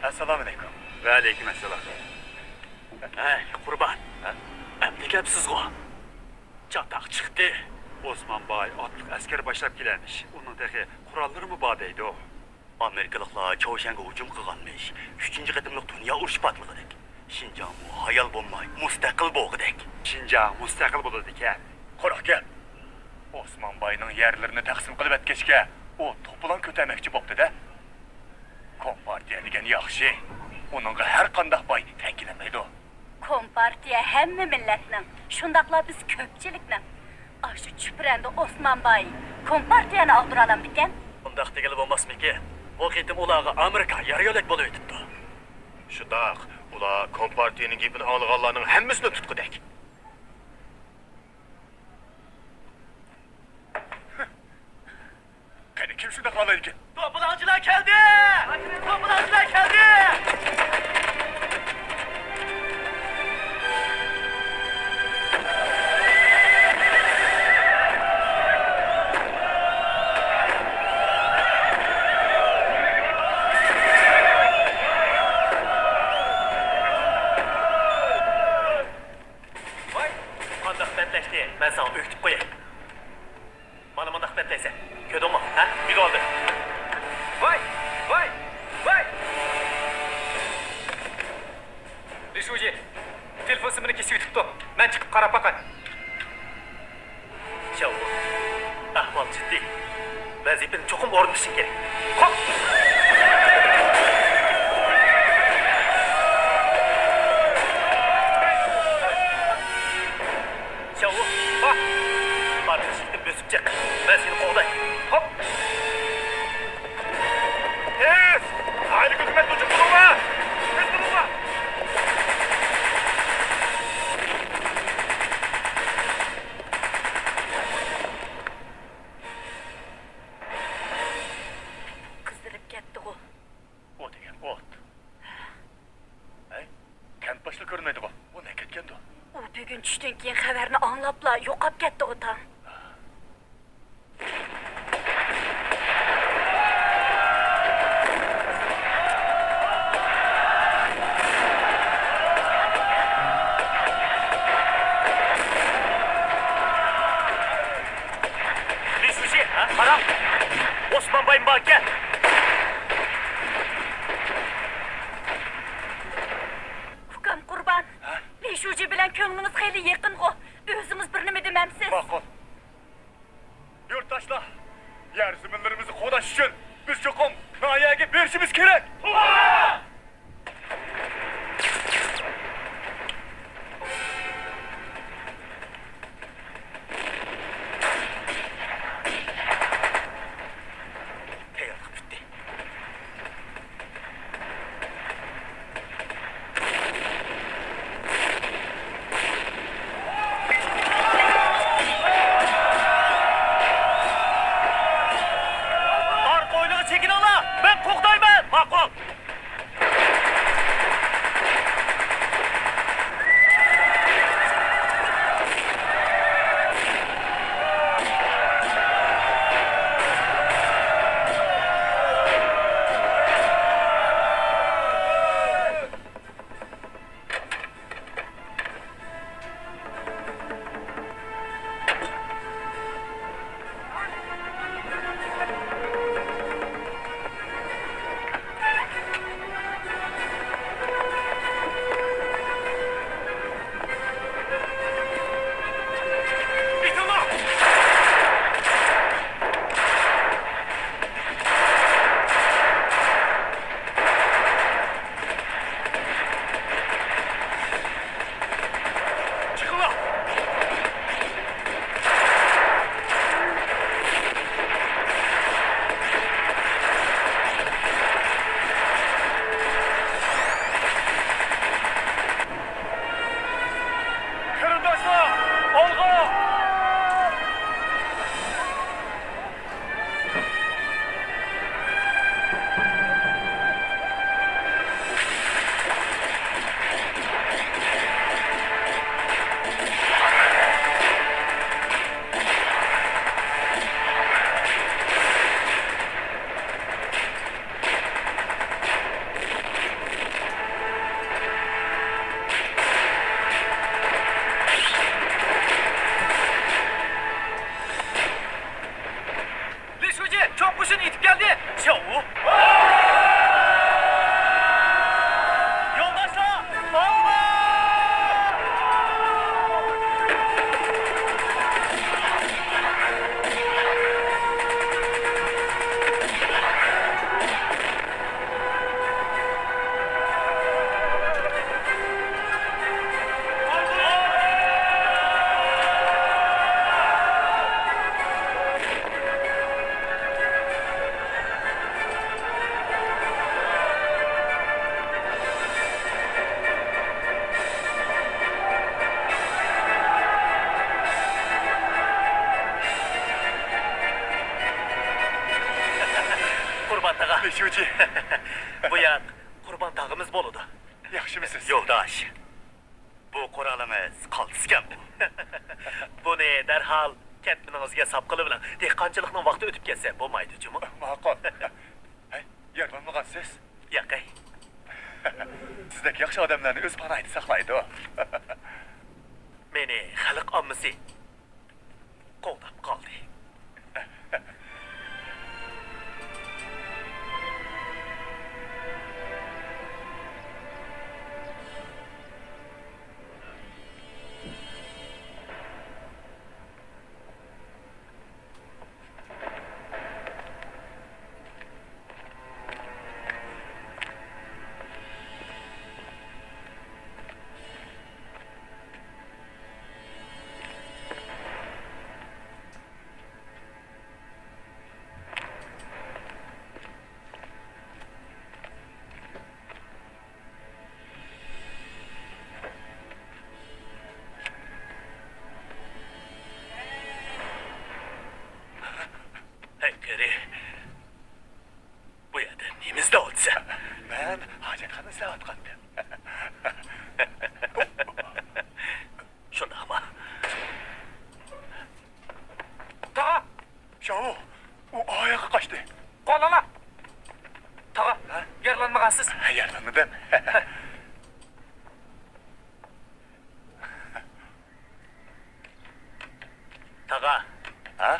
ئەسسالامۇئەلەيكۇم. ۋەئەلەيكۇم ئەسسالام. ھەي، قۇربان. ھە؟ ئەمدى كەپسىزغۇ؟ چاتاق چىقتى. ئوسمان باي ئاتلىق ئەسكەر باشلاپ كېلەرمىش. ئۇنىڭ تېخى قوراللىرىمۇ بار دەيدۇ. ئامېرىكىلىقلار چاۋشيەنگە ھۇجۇم قىلغانمىش. ئۈچىنچى قېتىملىق دۇنيا ئۇرۇشى پارتلىغۇدەك. شىنجاڭمۇ ھايال بولماي مۇستەقىل بولغۇدەك. شىنجاڭ مۇستەقىل بولىدىكەن. قۇرۇق گەپ. ئوسمان باينىڭ يەرلىرىنى تەقسىم قىلىۋەتكەچكە، ئۇ توپىلاڭ كۆتەرمەكچى بوپتۇ-دە. كومپارتىيە دېگەن ياخشى. ئۇنىڭغا ھەر قانداق باي تەڭ كېلەلمەيدۇ. كومپارتىيە ھەممە مىللەتنىڭ، شۇنداقلا بىز كۆپچىلىكنىڭ. ئاشۇ چۈپرەندە ئوسمان باي كومپارتىيەنى ئاغدۇرالامدىكەن؟ ئۇنداق دېگىلى بولماسمىكىن؟ بۇ قېتىم ئۇلارغا ئامېرىكا يار-يۆلەك بولۇۋېتىپتۇ. شۇنداق، ئۇلار كومپارتىيەنىڭ گېپىنى ئاڭلىغانلارنىڭ ھەممىسىنى تۇتقۇدەك. قېنى، كىم شۇنداق قىلالايدىكەن؟ توپىلاڭچىلار كەلدى! توپىلاڭچىلار كەلدى! ۋاي، قانداق بەتلەشتى! مەن ساڭا ئۆگىتىپ قوياي. مانا مۇنداق بەتلەيسەن. كۆردۈڭمۇ؟ ھە؟ يۈدۈۋالدى. ۋاي! ۋاي! ۋاي! لى شۇجى، تېلېفون سىمىنى كېسىۋېتىپتۇ. مەن چىقىپ قاراپ باقاي. شياۋ، ئەھۋال جىددىي. ۋەزىپىنى چوقۇم ئورۇندىشىڭ كېرەك. قوپ! شياۋ، باق! بارلىق ئىشىكتىن بۆسۈپ چىق. مەن سېنى قوغداي. قوپ! تېز! ئائىلە ھۆكۈمەت ھۇجۇم قىلىڭلار! تېز بولۇڭلار! قىزىرىپ كەتتىغۇ؟ ئۇ دېگەن ئوت. ھەي، كەنت باشلىقى كۆرۈنمەيدىغۇ؟ ئۇ نەگە كەتكەندۇ؟ ئۇ بۈگۈن چۈشتىن كېيىن خەۋەرنى ئاڭلاپلا يوقاپ كەتتىغۇ تاڭ. ئاكا! ئۇكام قۇربان، ھە؟ لى شۇجى بىلەن كۆڭلىڭىز خېلى يېقىنغۇ؟ ئۆزىڭىز بىر نېمە دېمەمسىز؟ ماقۇل. يۇرتداشلار، يەر زېمىنلىرىمىزنى قوغداش ئۈچۈن بىز چوقۇم ناھىيەگە بېرىشىمىز كېرەك. تەييارلىق پۈتتى. ئارقا ھويلىغا چېكىنىڭلار، مەن قوغدايمەن. ماقۇل. چىقىڭلار! قېرىنداشلار، ئالغا! لى شۇجى چوڭ قوشۇن يېتىپ كەلدى. شاۋۇ! يولداشلار، ئالغا! قۇربان تاغا. لى شۇجى. بۇ ياق قۇربان تاغىمىز بولىدۇ. ياخشىمۇسىز؟ يولداش، بۇ قورالىڭىز قالتىسكەنغۇ؟ بۇنى دەرھال كەتمىنىڭىزگە ساپ قىلىۋېلىڭ. دېھقانچىلىقنىڭ ۋاقتى ئۆتۈپ كەتسە بولمايدۇ جۇمۇ. ماقۇل. ھەي، يارىلانمىغانسىز؟ ياقەي. سىزدەك ياخشى ئادەملەرنى ئۆز پاناھىدا ساقلايدۇ. مېنى خەلق ئاممىسى قوغداپ قالدى. ھەي قېرى، بۇ يەردە نېمە ئىزدەۋاتىسەن؟ مەن ھاجەتخانا ئىزدەۋاتقانتىم. شۇنداقمۇ؟ تاغا! شاۋۇ، ئۇ ئاياققا قاچتى. قوغلاڭلار! تاغا، ھە؟ يارىلانمىغانسىز؟ ھە، يارىلانمىدىم. تاغا. ھە؟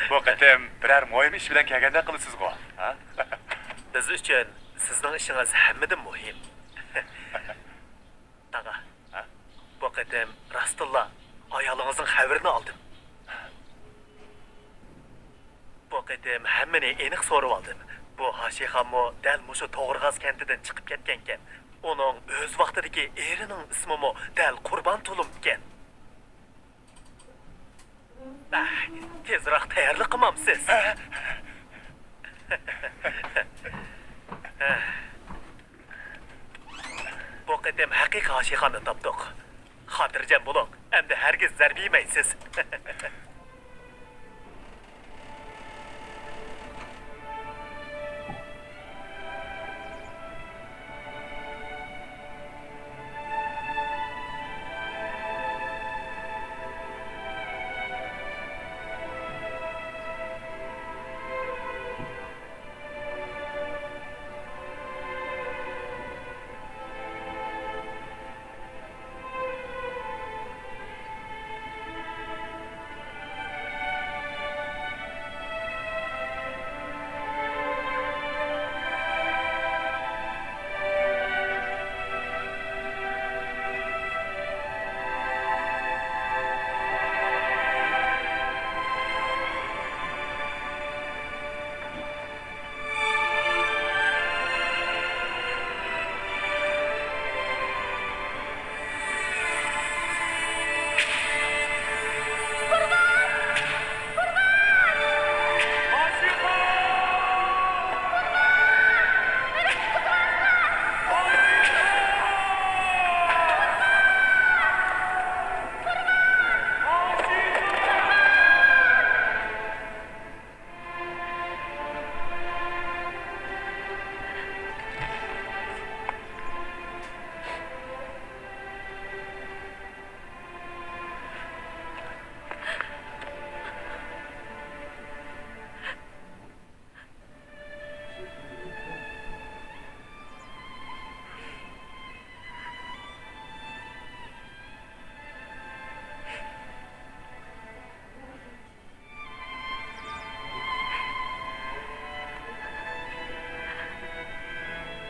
بۇ قېتىم بىرەر مۇھىم ئىش بىلەن كەلگەندەك قىلىسىزغۇ، ھە؟ بىز ئۈچۈن سىزنىڭ ئىشىڭىز ھەممىدىن مۇھىم. تاغا، ھە؟ بۇ قېتىم راستتىنلا ئايالىڭىزنىڭ خەۋىرىنى ئالدىم. بۇ قېتىم ھەممىنى ئېنىق سورىۋالدىم. بۇ ھاشىخانمۇ دەل مۇشۇ توغرىغاز كەنتىدىن چىقىپ كەتكەنكەن. ئۇنىڭ ئۆز ۋاقتىدىكى ئېرىنىڭ ئىسمىمۇ دەل قۇربان تۇلۇم ئىكەن. ئەھ، تېزراق تەييارلىق قىلمامسىز؟ بۇ قېتىم ھەقىقىي ھاشىخاننى تاپتۇق. خاتىرجەم بولۇڭ، ئەمدى ھەرگىز زەربە يېمەيسىز.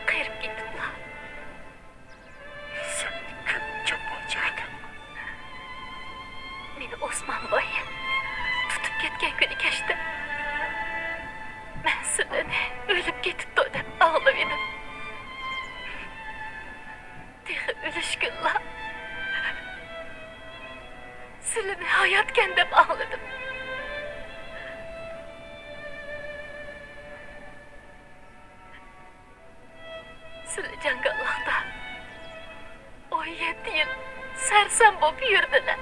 قېرىپ كېتىپلا. سەن كۆپ جاپا چەكتىڭ. مېنى ئوسمان باي تۇتۇپ كەتكەن كۈنى كەچتە مەن سىلىنى ئۆلۈپ كېتىپتۇ دەپ ئاڭلىۋىدىم. تېخى ئۆلۈشكىنىلا سىلىنى ھاياتكەن دەپ ئاڭلىدىم. سىلى جاڭگاللىقتا ئون يەتتە يىل سەرسان بولۇپ يۈردىلە.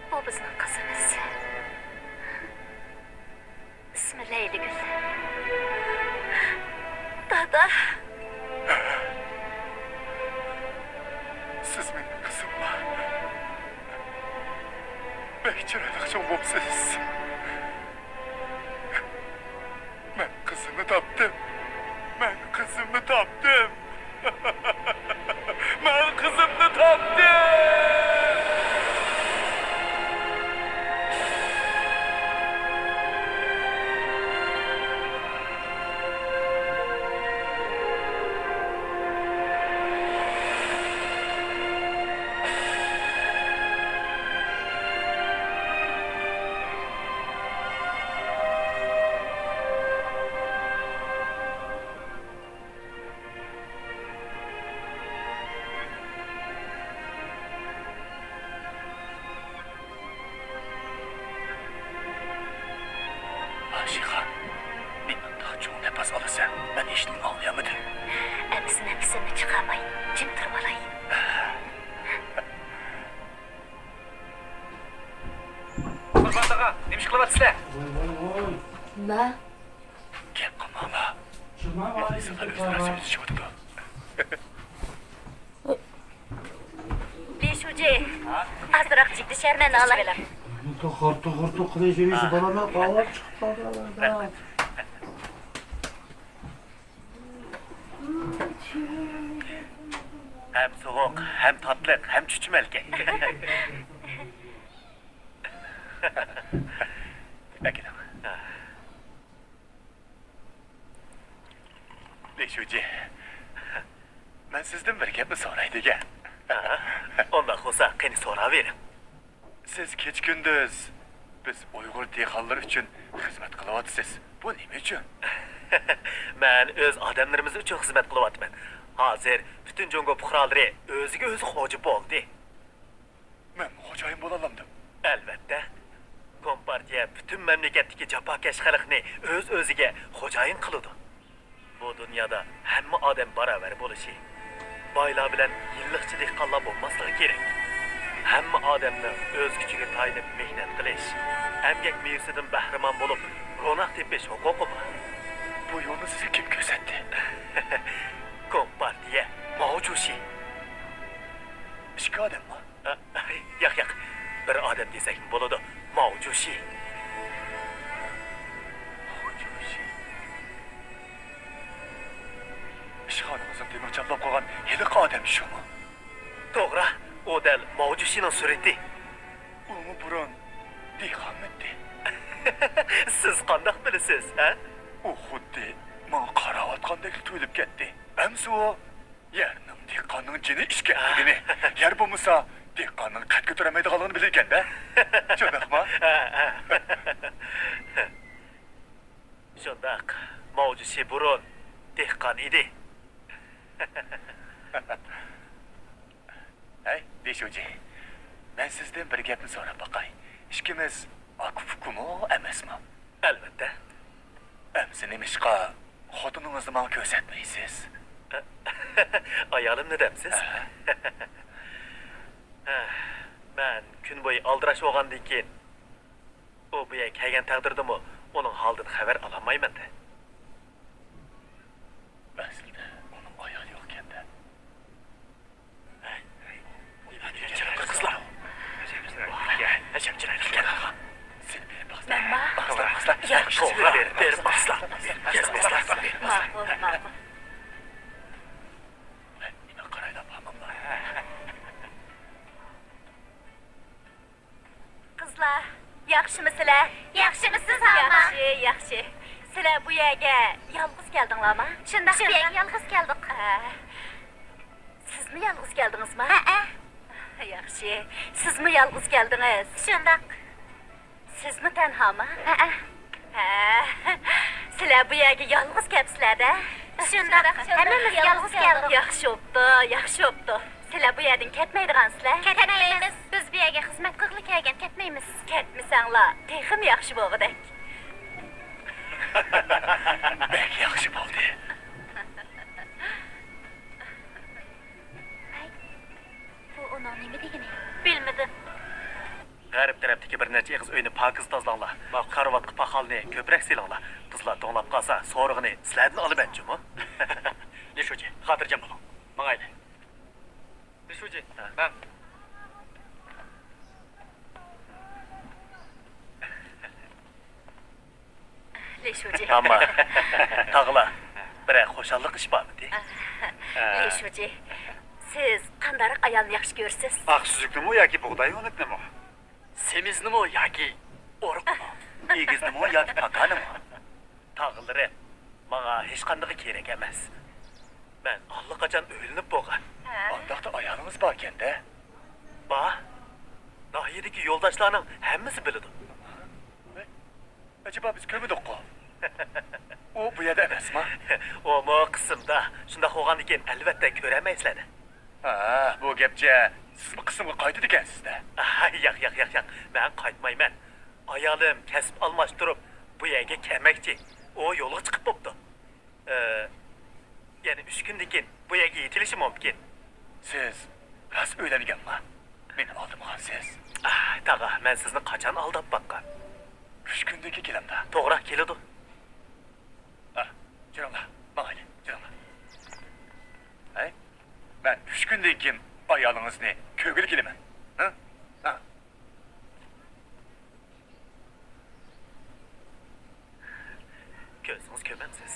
بۇ بىزنىڭ قىزىمىز. ئىسمى لەيلىگۈل. دادا. سىز مېنىڭ قىزىملا. بەك چىرايلىق چوڭ بوپسىز. مەن قىزىمنى تاپتىم. مەن قىزىمنى تاپتىم. مەن قىزىمنى تاپتىم! ئاشىخان، مېنىڭدەك چوڭ نەپەس ئالىسەن، مەن ھېچنېمە ئاڭلىيالمىدىم. ئەمىسە نەپىسىمنى چىقارماي، جىم تۇرۇۋالاي. قۇربان تاغا، نېمە ئىش قىلىۋاتىسىلەر؟ نېمە؟ گەپ قىلماڭلار. مەن ئېسىلدا ئۆزلىرى سۆزلىشىۋاتىدۇ. لى شۇجى، ئازراق جىگدە شەرمەننى ئالاي. توخۇر، توخۇر، توخۇر قىلىش يۈرۈشى بالىلار قاۋاپ چىقىپ قالدى. ھەم سوغۇق، ھەم تاتلىق، ھەم چۈچۈمەلكەن. ئەكېلىڭ. لى شۇجى، مەن سىزدىن بىر گەپنى سوراي دېگەن. ئۇنداق بولسا، قېنى سوراۋېرىڭ. سىز كېچە-كۈندۈز بىز ئۇيغۇر دېھقانلىرى ئۈچۈن خىزمەت قىلىۋاتىسىز. بۇ نېمە ئۈچۈن؟ مەن ئۆز ئادەملىرىمىز ئۈچۈن خىزمەت قىلىۋاتىمەن. ھازىر پۈتۈن جۇڭگو پۇقرالىرى ئۆزىگە ئۆزى خوجا بولدى. مەنمۇ خوجايىن بولالامدىم؟ ئەلۋەتتە. كومپارتىيە پۈتۈن مەملىكەتتىكى جاپاكەش خەلقنى ئۆز-ئۆزىگە خوجايىن قىلىدۇ. بۇ دۇنيادا ھەممە ئادەم باراۋەر بولۇشى، بايلار بىلەن يىللىقچە دېھقانلار بولماسلىقى كېرەك. ھەممە ئادەمنىڭ ئۆز كۈچىگە تايىنىپ مېھنەت قىلىش، ئەمگەك مېۋىسىدىن بەھرىمەن بولۇپ، روناق تېپىش ھوقۇقى بار. بۇ يولنى سىزگە كىم كۆرسەتتى؟ كومپارتىيە، ماۋجۇشى. ئىككى ئادەممۇ؟ ئە، ياق، ياق. بىر ئادەم دېسەكمۇ بولىدۇ. ماۋجۇشى. ماۋجۇشى. ئىشخانىڭىزنىڭ تېمىغا چاپلاپ قويغان ھېلىقى ئادەم شۇمۇ؟ توغرا، ئۇ دەل ماۋجۇشىنىڭ سۈرىتى. ئۇمۇ بۇرۇن دېھقانمىدى؟ سىز قانداق بىلىسىز، ھە؟ ئۇ خۇددى ماڭا قاراۋاتقاندەكلا تۇيۇلۇپ كەتتى. ئەمسە ئۇ يەرنىڭ، دېھقاننىڭ جېنى ئىكەنلىكىنى، يەر بولمىسا، دېھقاننىڭ قەد كۆتۈرەلمەيدىغانلىقىنى بىلىدىكەن-دە. شۇنداقمۇ؟ ھە، ھە. شۇنداق. ماۋجۇشى بۇرۇن دېھقان ئىدى. ھەي، لى شۇجى، مەن سىزدىن بىر گەپنى سوراپ باقاي. ئىككىمىز ئاكا-ئۇكىمۇ ئەمەسمۇ؟ ئەلۋەتتە. ئەمسە نېمىشقا خوتۇنىڭىزنى ماڭا كۆرسەتمەيسىز؟ ئايالىمنى دەمسىز؟ ھە. مەن كۈن بويى ئالدىراش بولغاندىن كېيىن، ئۇ بۇ يەرگە كەلگەن تەقدىردىمۇ ئۇنىڭ ھالىدىن خەۋەر ئالالمايمەن-دە. ئەسلىدە ئۇنىڭ ئايالى يوقكەن-دە. قىزلار. مەنما؟ قىزلار، قىزلار. ياخشى. بېرىپ، بېرىپ قىزلار. ماقۇل، ماقۇل. نېمە قارايلا، بارماملا؟ قىزلار، ياخشىمۇ سىلەر؟ ياخشىمۇسىز، ھاما؟ ياخشى، ياخشى. سىلەر بۇ يەرگە يالغۇز كەلدىڭلارمۇ؟ شۇنداق، بۇ يەرگە يالغۇز كەلدۇق. ھە. سىزمۇ يالغۇز كەلدىڭىزمۇ؟ ھەئە. ياخشى. سىزمۇ يالغۇز كەلدىڭىز؟ شۇنداق. سىزمۇ تەنھامۇ؟ ھەئە. ھە. سىلەر بۇ يەرگە يالغۇز كەپسىلەر-دە؟ شۇنداق، ھەممىمىز يالغۇز كەلدۇق. ياخشى بوپتۇ، ياخشى بوپتۇ. سىلەر بۇ يەردىن كەتمەيدىغانسىلەر؟ كەتمەيمىز. بىز بۇ يەرگە خىزمەت قىلغىلى كەلگەن، كەتمەيمىز. كەتمىسەڭلار، تېخىمۇ ياخشى بولغۇدەك. بەك ياخشى بولدى. ھەي، بۇ ئۇنىڭ نېمە دېگىنى؟ بىلمىدىم. غەرب تەرەپتىكى بىر نەچچە ئېغىز ئۆينى پاكىز تازىلاڭلار. ماقۇل. كارىۋاتقا پاخالنى كۆپرەك سېلىڭلار. قىزلار توڭلاپ قالسا، سورىقىنى سىلەردىن ئالىمەن جۇمۇ. لى شۇجى، خاتىرجەم بولۇڭ. ماڭايلى. لى شۇجى، مەن. لى شۇجى. ئەمما تاغىلا، بىرەر خۇشاللىق ئىش بارمىدى؟ لى شۇجى، سىز قانداقراق ئايالنى ياخشى كۆرىسىز؟ ئاق سۈزۈكنىمۇ ياكى بۇغداي ئۆڭلۈكنىمۇ؟ سېمىزنىمۇ ياكى ئورۇقنىمۇ؟ ئېگىزنىمۇ ياكى پاكانىمۇ؟ تاغىلىرىم، ماڭا ھېچقاندىقى كېرەك ئەمەس. مەن ئاللىقاچان ئۆيلىنىپ بولغان. ھە؟ ئانداقتا ئايالىڭىز باركەن-دە؟ بار. ناھىيەدىكى يولداشلارنىڭ ھەممىسى بىلىدۇ. ئەجەبا، بىز كۆرمىدۇققۇ؟ ئۇ بۇ يەردە ئەمەسما؟ ئۇمۇ قىسىمدا. شۇنداق بولغاندىكىن، ئەلۋەتتە، كۆرەلمەيسىلەر-دە. ھە، بۇ گەپچە، سىزمۇ قىسىمغا قايتىدىكەنسىز-دە. ياق، ياق، ياق، ياق. مەن قايتمايمەن. ئايالىم كەسىپ ئالماشتۇرۇپ، بۇ يەرگە كەلمەكچى. ئۇ يولغا چىقىپ بوپتۇ. ئى، يەنە ئۈچ كۈندىن كېيىن بۇ يەرگە يېتىلىشى مۇمكىن. سىز راست ئۆيلەنگەنما؟ مېنى ئالدىمىغانسىز. ئاھ، تاغا، مەن سىزنى قاچان ئالداپ باققان؟ ئۈچ كۈندىن كېيىن كېلەمدۇ؟ توغرا، كېلىدۇ. ئاھ، جۈرۈڭلار، ماڭايلى، جۈرۈڭلار. ھەي، مەن ئۈچ كۈندىن كېيىن ئايالىڭىزنى كۆرگىلى كېلىمەن. ھە؟ ھە. كۆرسىڭىز كۆرمەمسىز؟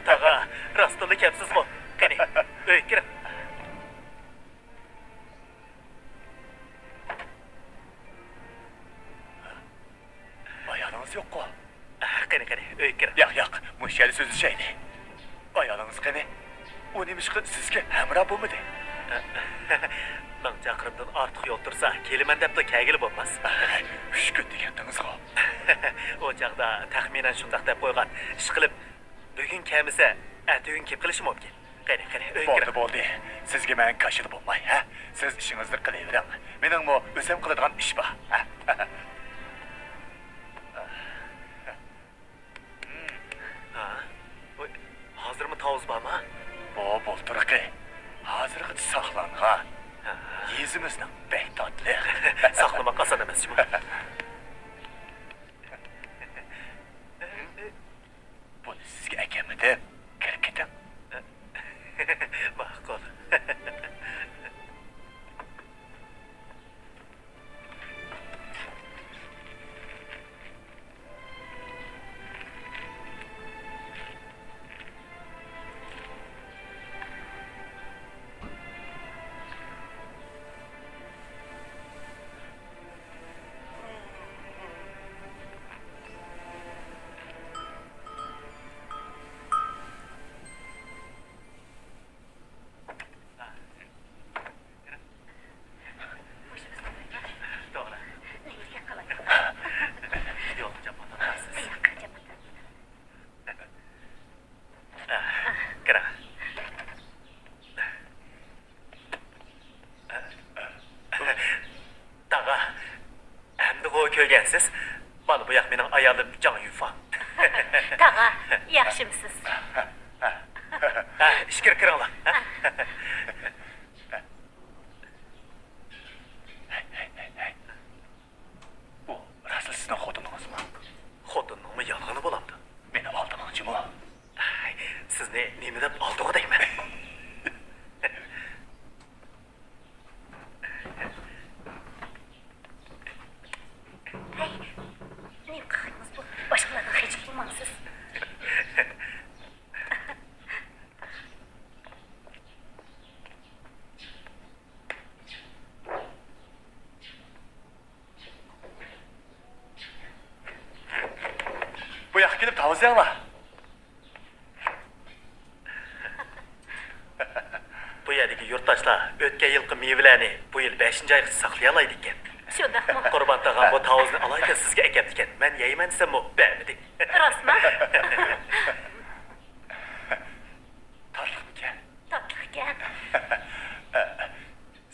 تاغا، راستلا كەپسىزغۇ؟ قېنى، ئۆيگە كىرىڭ. ئايالىڭىز يوققۇ؟ قېنى، قېنى، ئۆيگە كىرىڭ. ياق، ياق، مۇشۇ يەردە سۆزلىشەيلى. ئايالىڭىز قېنى؟ ئۇ نېمىشقا سىزگە ھەمراھ بولمىدى؟ مىڭ چاقىرىمدىن ئارتۇق يول تۇرسا، كېلىمەن دەپلا كەلگىلى بولماس. ئۈچ كۈن دېگەنتىڭىزغۇ؟ ئۇ چاغدا تەخمىنەن شۇنداق دەپ قويغان. ئىشقىلىپ، بۈگۈن كەلمىسە، ئەتىگۈن كېلىپ قېلىشى مۇمكىن. قېنى، قېنى، ئۆيگە بولدى، كىرىڭ. بولدى. سىزگە مەن كاشىلا بولماي، ھە؟ سىز ئىشىڭىزنى قىلىۋېرىڭ. مېنىڭمۇ ئۆزۈم قىلىدىغان ئىش بار، ھە؟ ھا؟ ۋاي، ھازىرمۇ تاۋۇز بارمۇ؟ بۇ بۇلتۇرقى. ھازىرغىچە ساقلانغان. ھا. يېزىمىزنىڭ بەك تاتلىق. ساقلىماق ئاسان ئەمەس جۇمۇ. بۇنى سىزگە ئەكەلمىدىم. كىرىپ كېتىڭ. ماقۇل. تاغا، ئەمدىغۇ كۆرگەنسىز؟ مانا بۇ ياق مېنىڭ ئايالىم جاڭ يۈفا. تاغا، ياخشىمسىز؟ ھە، ئىچكىرى كىرىڭلار. ئۇ راستلا سىزنىڭ خوتۇنىڭىزمۇ؟ خوتۇننىڭمۇ يالغىنى بولامدۇ؟ مېنى ئالدىماڭچىمۇ؟ سىزنى نېمە دەپ ئالدىغۇ دەيمەن؟ ھەي، نېمە قىلغىنىڭىز بۇ؟ باشقىلاردىن خىجىل بولماڭ سىز. بۇ ياققا كېلىپ تاۋۇز يەڭلار. بۇ يەردىكى يۇرتداشلار ئۆتكەن يىلقى مېۋىلەرنى بۇ يىل بەشىنچى ئايغىچە ساقلىيالايدىكەن. شۇنداقمۇ؟ قۇربان تاغام بۇ تاۋۇزنى ئالايىكەن سىزگە ئەكەپتىكەن. مەن يەيمەن دېسەممۇ بەرمىدى. راستمۇ؟ تاتلىقمىكەن؟ تاتلىقكەن.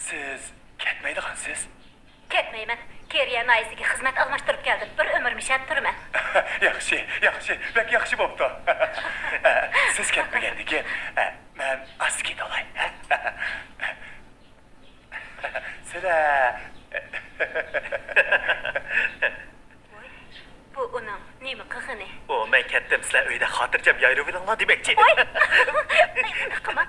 سىز كەتمەيدىغانسىز؟ كەتمەيمەن. كېرىيە ناھىيەسىگە خىزمەت ئالماشتۇرۇپ كەلدىم. بىر ئۆمۈر مۇشۇ يەردە تۇرىمەن. ياخشى، ياخشى، بەك ياخشى بوپتۇ. سىز كەتمىگەندىن كېيىن، مەن ئاستا كېتىۋالاي. سىلەر. ۋوي، بۇ ئۇنىڭ نېمە قىلغىنى؟ ئۇ، مەن كەتتىم، سىلەر ئۆيدە خاتىرجەم يايرىۋېلىڭلار دېمەكچى. ۋوي! ئۇنداق قىلما.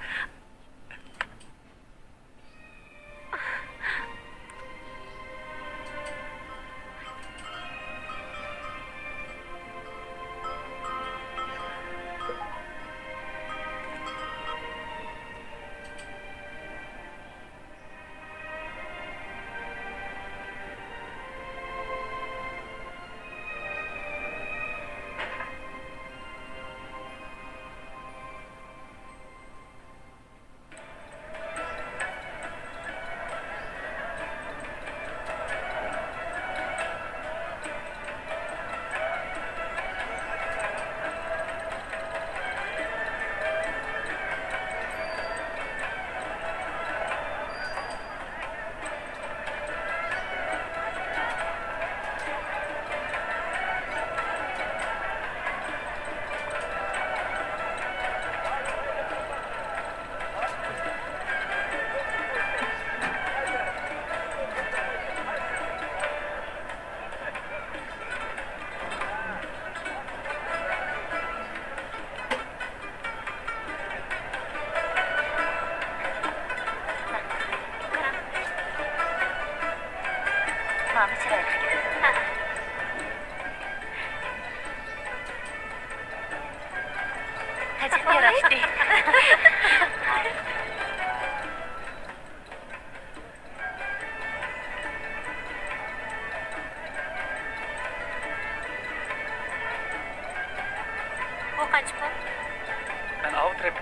مانا چىرايلىق گەپ. ھە.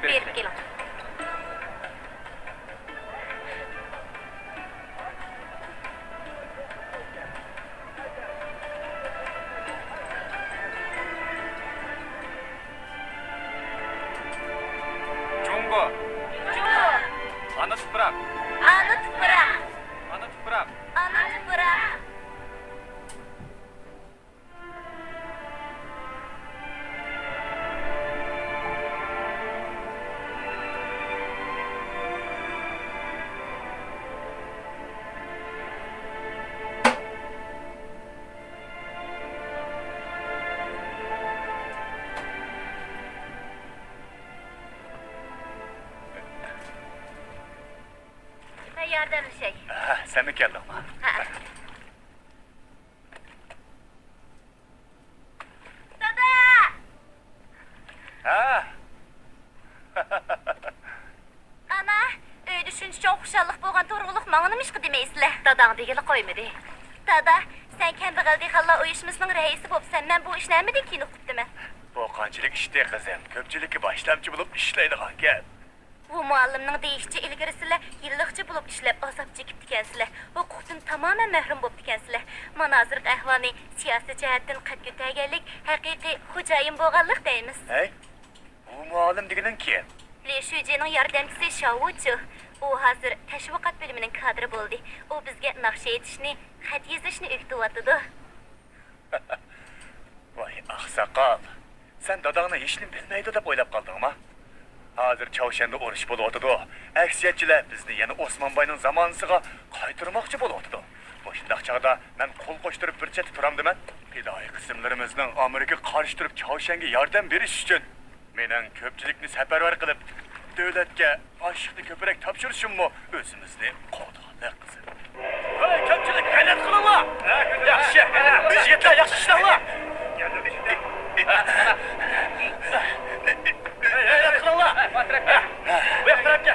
بېرىپ كېلىڭ. جۇڭگو. جۇڭگو. ئانا تۇپراق. ئانا تۇپراق. ئانا تۇپراق. ئانا تۇپراق. مەن ياردەملىشەي. ھە، سەنمۇ كەلدىڭما؟ ھە. دادا! ھە؟ ئانا، ئۆيدە شۇنچە چوڭ خۇشاللىق بولغان تۇرغۇلۇق ماڭا نېمىشقا دېمەيسىلەر؟ داداڭ دېگىلى قويمىدى. دادا، سەن كەمبەغەل دېھقانلار ئۇيۇشمىسىنىڭ رەئىسى بوپسەن، مەن بۇ ئىشنى ھەممىدىن كېيىن ئۇقۇپتىمەن. بۇ قانچىلىك ئىشتى، قىزىم؟ كۆپچىلىككە باشلامچى بولۇپ ئىشلەيدىغانكەن. ۋۇ مۇئەللىمنىڭ دېيىشىچە، ئىلگىرى سىلەر يىللىقچە بولۇپ ئىشلەپ، ئازاب چېكىپتىكەنسىلەر، ھوقۇقتىن تامامەن مەھرۇم بوپتىكەنسىلەر. مانا ھازىرقى ئەھۋالنى سىياسىي جەھەتتىن قەد كۆتەرگەنلىك، ھەقىقىي خوجايىن بولغانلىق دەيمىز. ھەي، ۋۇ مۇئەللىم دېگىنىڭ كىم؟ لى شۈجىنىڭ ياردەمچىسى شاۋۇچۇ. ئۇ ھازىر تەشۋىقات بۆلۈمىنىڭ كادىرى بولدى. ئۇ بىزگە ناخشا ئېيتىشنى، خەت يېزىشنى ئۆگىتىۋاتىدۇ. ۋاي ئاقساقال، سەن داداڭنى ھېچنېمە بىلمەيدۇ دەپ ئويلاپ قالدىڭما؟ ھازىر چاۋشيەندە ئۇرۇش بولۇۋاتىدۇ. ئەكسىيەتچىلەر بىزنى يەنە ئوسمان باينىڭ زامانىسىغا قايتۇرماقچى بولۇۋاتىدۇ. مۇشۇنداق چاغدا مەن قول قوشتۇرۇپ بىر چەتتە تۇرامدىمەن؟ پىدائىي قىسىملىرىمىزنىڭ ئامېرىكىغا قارشى تۇرۇپ چاۋشيەنگە ياردەم بېرىش ئۈچۈن مېنىڭ كۆپچىلىكنى سەپەرۋەر قىلىپ، دۆلەتكە ئاشلىقنى كۆپرەك تاپشۇرۇشۇممۇ ئۆزىمىزنى قوغدىغانلىق، قىزىم. ھەي، كۆپچىلىك، غەيرەت قىلىڭلار! ياخشى! يىگىتلەر، ياخشى ئىشلەڭلار! ھەي، غەيرەت قىلىڭلار! بۇ ياق تەرەپكە!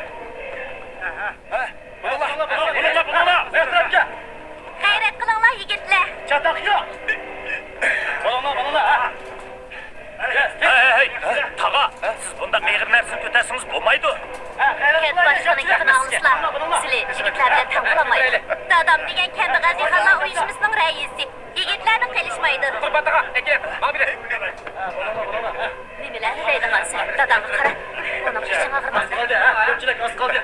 ھە؟ بۇلۇڭلار، بۇلۇڭلار، بۇلۇڭلار! بۇ ياق تەرەپكە! غەيرەت قىلىڭلار، يىگىتلەر! چاتاق يوق! بۇلۇڭلار، بۇلۇڭلار! ھەي، ھەي، ھەي! تاغا، سىز بۇنداق ئېغىر نەرسىنى كۆتەرسىڭىز بولمايدۇ. كەنت باشلىقىنىڭ گېپىنى ئاڭلىسىلا، سىلى يىگىتلەر بىلەن تەڭ بولالمايدۇ. دادام دېگەن كەمبەغەل دېھقانلار ئۇيۇشمىسىنىڭ رەئىسى. يىگىتلەرنى قېلىشمايدۇ. تۇرۇپ ئاتىغا، ئەكەل، ماڭا بېرە. نېمىلەرنى دەيدىغانسەن؟ داداڭغا قارا. ئۇنىڭ ئىچىڭ ئاغرىماسا. كۆپچىلىك ئاز قالدى.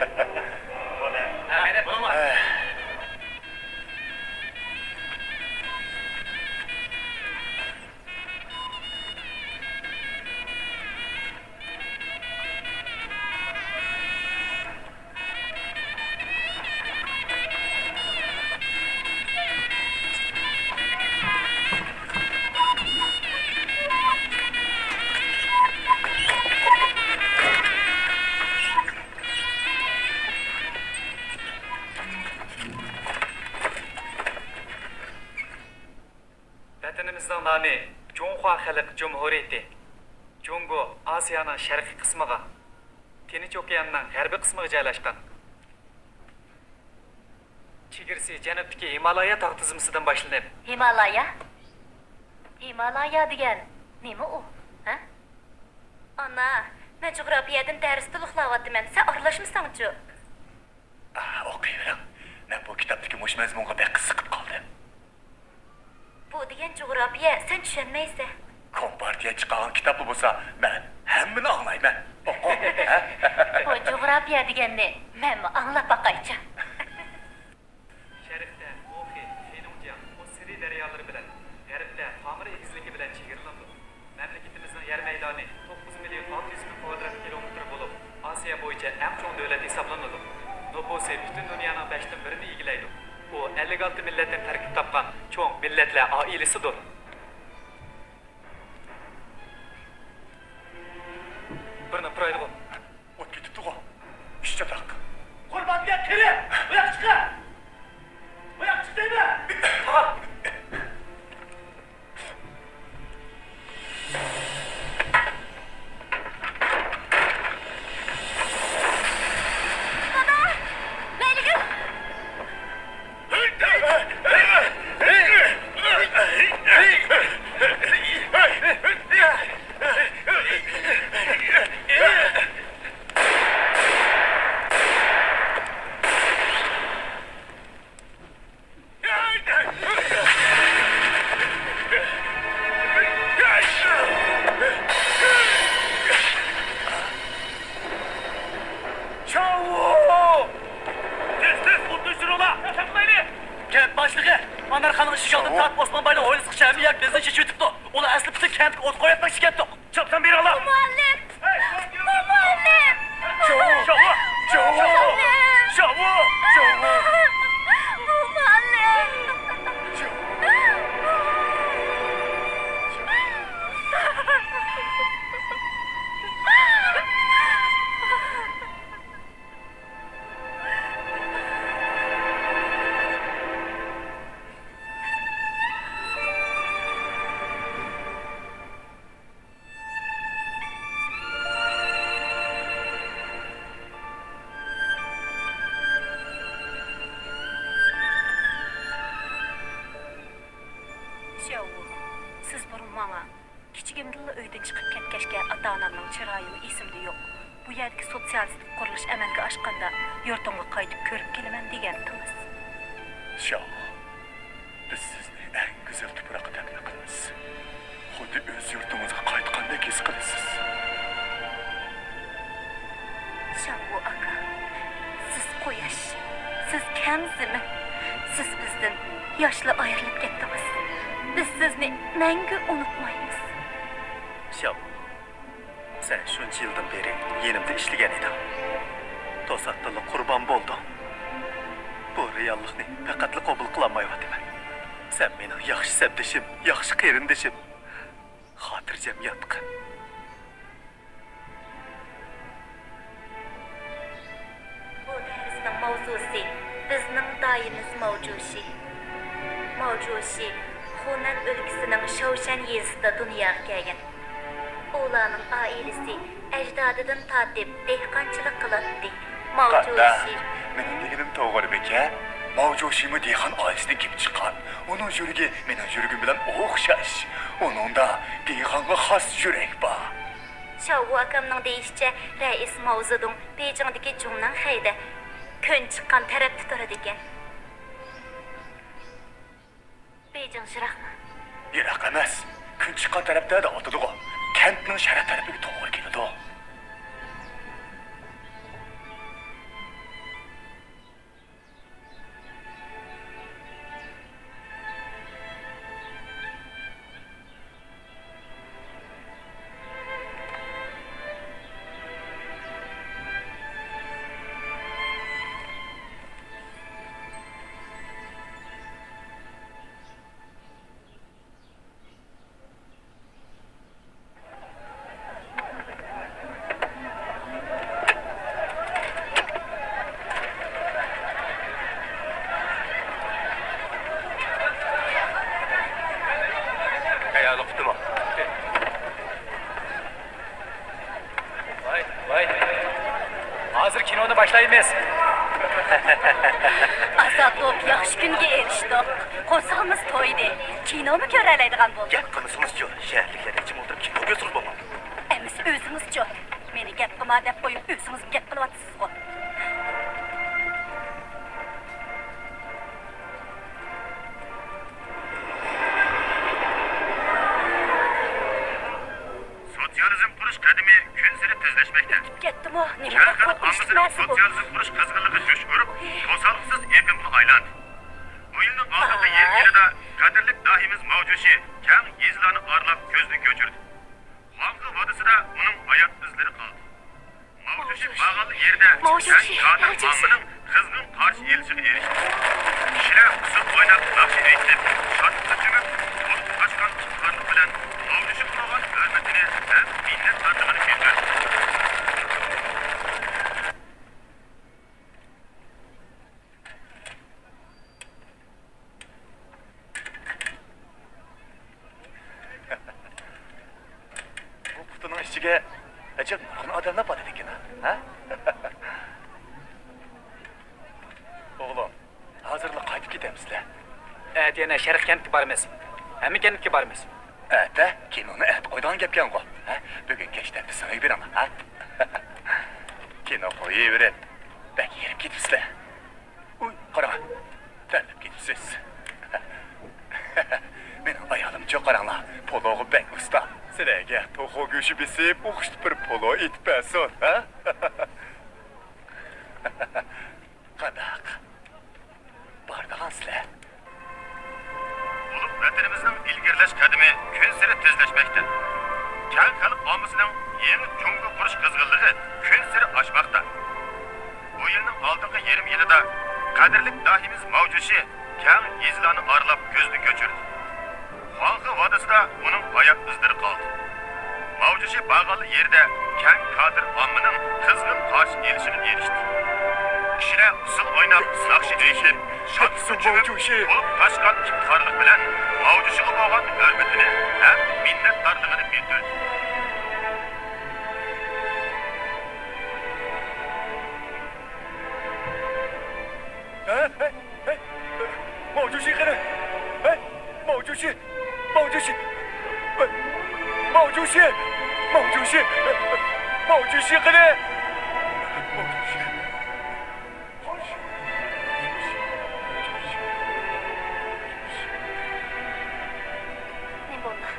ۋەتىنىمىزنىڭ نامى جۇڭخۇا خەلق جۇمھۇرىيىتى. جۇڭگو ئاسىيانىڭ شەرقىي قىسمىغا، تىنچ ئوكياننىڭ غەربىي قىسمىغا جايلاشقان. چېگرىسى جەنۇبتىكى ھىمالايا تاغ تىزمىسىدىن باشلىنىپ، ھىمالايا؟ ھىمالايا دېگەن نېمە ئۇ؟ ھە؟ ئانا، مەن جۇغراپىيەدىن دەرس تولۇقلاۋاتىمەن، سەن ئارىلاشمىساڭچۇ؟ ئاھ، ئوقۇيۋېرىڭ. مەن بۇ كىتابتىكى مۇشۇ مەزمۇنغا بەك قىزىقىپ قالدىم. بۇ دېگەن جۇغراپىيە، سەن چۈشەنمەيسەن. كومپارتىيە چىقارغان كىتابلا بولسا، مەن ھەممىنى ئاڭلايمەن. ئوقۇڭ، ھە؟ بۇ جۇغراپىيە دېگەننى مەنمۇ ئاڭلاپ باقايچۇ. شەرقتە موخې، خېنۇڭجياڭ، ئوسسېرى دەريالىرى بىلەن، غەربتە پامىر ئېگىزلىكى بىلەن چېگرىلىنىدۇ. مەملىكىتىمىزنىڭ يەر مەيدانى توققۇز مىليون ئالتە يۈز مىڭ كۋادرات كىلومېتىر بولۇپ، ئاسىيا بويىچە ئەڭ چوڭ دۆلەت ھېسابلىنىدۇ. نوپۇسى پۈتۈن دۇنيانىڭ بەشتىن بىرىنى ئىگىلەيدۇ. ئۇ ئەللىك ئالتە مىللەتتىن تەركىب تاپقان چوڭ مىللەتلەر ئائىلىسىدۇر. بىرنى پۇرايدىغۇ. ئوت كېتىپتىغۇ. ئىش چاتاق. قۇربانبېك، قېرى، بۇياققا چىققىن! بۇياققا چىق دەيمەن! دادا! لەيلىگۈل! سات ئوسمان باينىڭ ھويلىسىغا شەمە ياكى بېنزىن چېچىۋېتىپتۇ. ئۇلار ئەسلى پۈتۈن كەنتكە ئوت قويۇۋەتمەكچى كەتتۇق. چاپسان بېرىڭلار! مۇئەللىم! مۇئەللىم! شاۋۇ! شاۋۇ! شاۋۇ! مۇئەللىم! شياۋۋۇ، سىز بۇرۇن ماڭا، كىچىكىمدىنلا ئۆيدىن چىقىپ كەتكەچكە ئاتا-ئانامنىڭ چىرايىمۇ ئېسىمدە يوق. بۇ يەردىكى سوتسىيالىستىك قۇرۇلۇش ئەمەلگە ئاشقاندا يۇرتۇڭغا قايتىپ كۆرۈپ كېلىمەن دېگەنتىڭىز. شياۋۋۇ، بىز سىزنى ئەڭ گۈزەل تۇپراققا دەپنە قىلىمىز. خۇددى ئۆز يۇرتىڭىزغا قايتقاندەك ھېس قىلىسىز. شاۋۋۇ ئاكا، سىز قۇياش، سىز كەڭ زېمىن، سىز بىزدىن ياشلا ئايرىلىپ كەتتىڭىز. بىز سىزنى مەڭگۈ ئۇنتۇمايمىز. شاۋۋۇ، سەن شۇنچە يىلدىن بېرى يېنىمدا ئىشلىگەن ئىدىڭ. توساتتىنلا قۇربان بولدۇڭ. بۇ رېئاللىقنى پەقەتلا قوبۇل قىلالمايۋاتىمەن. سەن مېنىڭ ياخشى سەپدىشىم، ياخشى قېرىندىشىم، خاتىرجەم ياتقىن. بۇ دەرسنىڭ ماۋزۇسى بىزنىڭ دايىمىز ماۋجۇشى. ماۋجۇشى خۇنەن ئۆلكىسىنىڭ شاۋشەن يېزىسىدا دۇنياغا كەلگەن. ئۇلارنىڭ ئائىلىسى ئەجدادىدىن تارتىپ دېھقانچىلىق قىلاتتى. ماۋجۇشى. قانداق؟ مېنىڭ دېگىنىم توغرىمىكەن؟ ماۋجۇشىمۇ دېھقان ئائىلىسىدىن كېلىپ چىققان. ئۇنىڭ يۈرىكى مېنىڭ يۈرىكىم بىلەن ئوخشاش. ئۇنىڭدا دېھقانغا خاس يۈرەك بار. شاۋۋۇ ئاكامنىڭ دېيىشىچە، رەئىس ماۋزېدۇڭ بېيجىڭدىكى جۇڭنەن خەيدە كۈن چىققان تەرەپتە تۇرىدىكەن. بېيجىڭ يىراقمۇ؟ يىراق ئەمەس. كۈن چىققان تەرەپتە دەۋاتىدىغۇ. كەنتنىڭ شەرق تەرىپىگە توغرا كېلىدۇ. تەييارلىق پۈتتىمۇ؟ ۋاي، ۋاي. ھازىر كىنونى باشلايمىز. ئازادلۇق، ياخشى كۈنگە ئېرىشتۇق. قورسىقىمىز تويدى. كىنومۇ كۆرەلەيدىغان بولدۇق. گەپ قىلمىسىڭىزچۇ، شەھەرلىكلەردەك جىم ئولتۇرۇپ كىنو كۆرسىڭىز بولمامدۇ؟ ئەمىسە ئۆزىڭىزچۇ؟ مېنى گەپ قىلما دەپ قويۇپ، ئۆزىڭىزمۇ گەپ قىلىۋاتىسىزغۇ. سوتسىيالىزم قۇرۇش قەدىمى كۈنسېرى تېزلەشمەكتە. كەتتىمۇ؟ نېمىغا شەرقىنىڭ قورقۇنچلۇق ئاممىسىنىڭ نەرسە بۇ؟ سوتسىيالىزم قۇرۇش قىزغىنلىقى جۇش ئۇرۇپ، توسالغۇسىز ئېقىمغا ئايلاندى. بۇ يىلنىڭ ئاخىرقى يېرىم يىلىدا قەدىرلىك داھىيىمىز ماۋ جۇشى كەڭ يېزىلارنى ئارىلاپ كۆزدىن كۆچۈردى. ۋاڭخې ۋادىسىدا ئۇنىڭ ھايات ئىزلىرى قالدى. ماۋ جۇشى بارغانلا يەردە ماۋ جۇشى، كەڭ شادىيە ماۋ جۇشى. ئاممىنىڭ قىزغىن قارشى ئېلىشىغا ئېرىشتى. كىشىلەر ئۇسسۇل ئويناپ، ناخشا ئېيتىپ، شادلىققا چۆمۈپ، تولۇپ تاشقان ئىپتىخارلىق بىلەن ماۋ جۇشىغا بولغان ھۆرمىتىنى ھەم مىننەتدارلىقىنى بىلدۈردى. بۇ قۇتىنىڭ ئىچىگە ئەجەب نۇرغۇن ئادەملەر بارىدىكەن، ھە؟ ئوغلۇم، ھازىرلا قايتىپ كېتەمسىلەر؟ ئەتە يەنە شەرقىي كەنتكە بارىمىز. ھەممە كەنتكە بارىمىز. ئەتە؟ كىنونى ئەتە قويىدىغان گەپكەنغۇ، ھە؟ بۈگۈن كەچتە بىزنىڭ ئۆيگە بېرىڭلار، ھە؟ كىنو قويۇۋېرىپ، بەك ھېرىپ كېتىپسىلەر. ئۇي، قاراڭ، تەرلەپ كېتىپسىز. مېنىڭ ئايالىمچۇ، قاراڭلار، پولوغا بەك ئۇستا. سىلەرگە توخۇ گۆشى بېسىپ، ئوخشىتىپ بىر پولو ئېتىپ بەرسۇن، ھە؟ قانداق؟ بارىدىغانسىلەر؟ بولۇپمۇ قەدىمى كۈنسېرى تېزلەشمەكتە. كەڭ خەلق ئاممىسىنىڭ يېڭى جۇڭگو قۇرۇش قىزغىنلىقى كۈنسېرى ئاشماقتا. بۇ يىلنىڭ ئالدىنقى يېرىم يىلىدا قەدىرلىك داھىيىمىز ماۋجۇشى كەڭ يېزىلارنى ئارىلاپ كۆزدىن كۆچۈردى. خۇاڭخې ۋادىسىدا ئۇنىڭ ئاياق ئىزلىرى قالدى. ماۋجۇشى بارغانلا يېرىدە كەڭ كادىر ئاممىنىڭ قىزغىن قارشى ئېلىشىغا ئېرىشتى. كىشىلەر ئۇسسۇل ئويناپ، ناخشا ئېيتىپ، شاد ئۇچۇرۇپ، تولۇپ تاشقان ئىپتىخارلىق بىلەن ماۋجۇشىغا بولغان ھۆرمىتىنى ھەم مىننەتدارلىقىنى بىلدۈردى. ھەي، ھەي، ھەي، ماۋجۇشى قېنى؟ ھەي، ماۋجۇشى، ماۋجۇشى، ماۋجۇشى، ماۋجۇشى، ماۋجۇشى قېنى؟ ماۋجۇشى. نېمە بولدى؟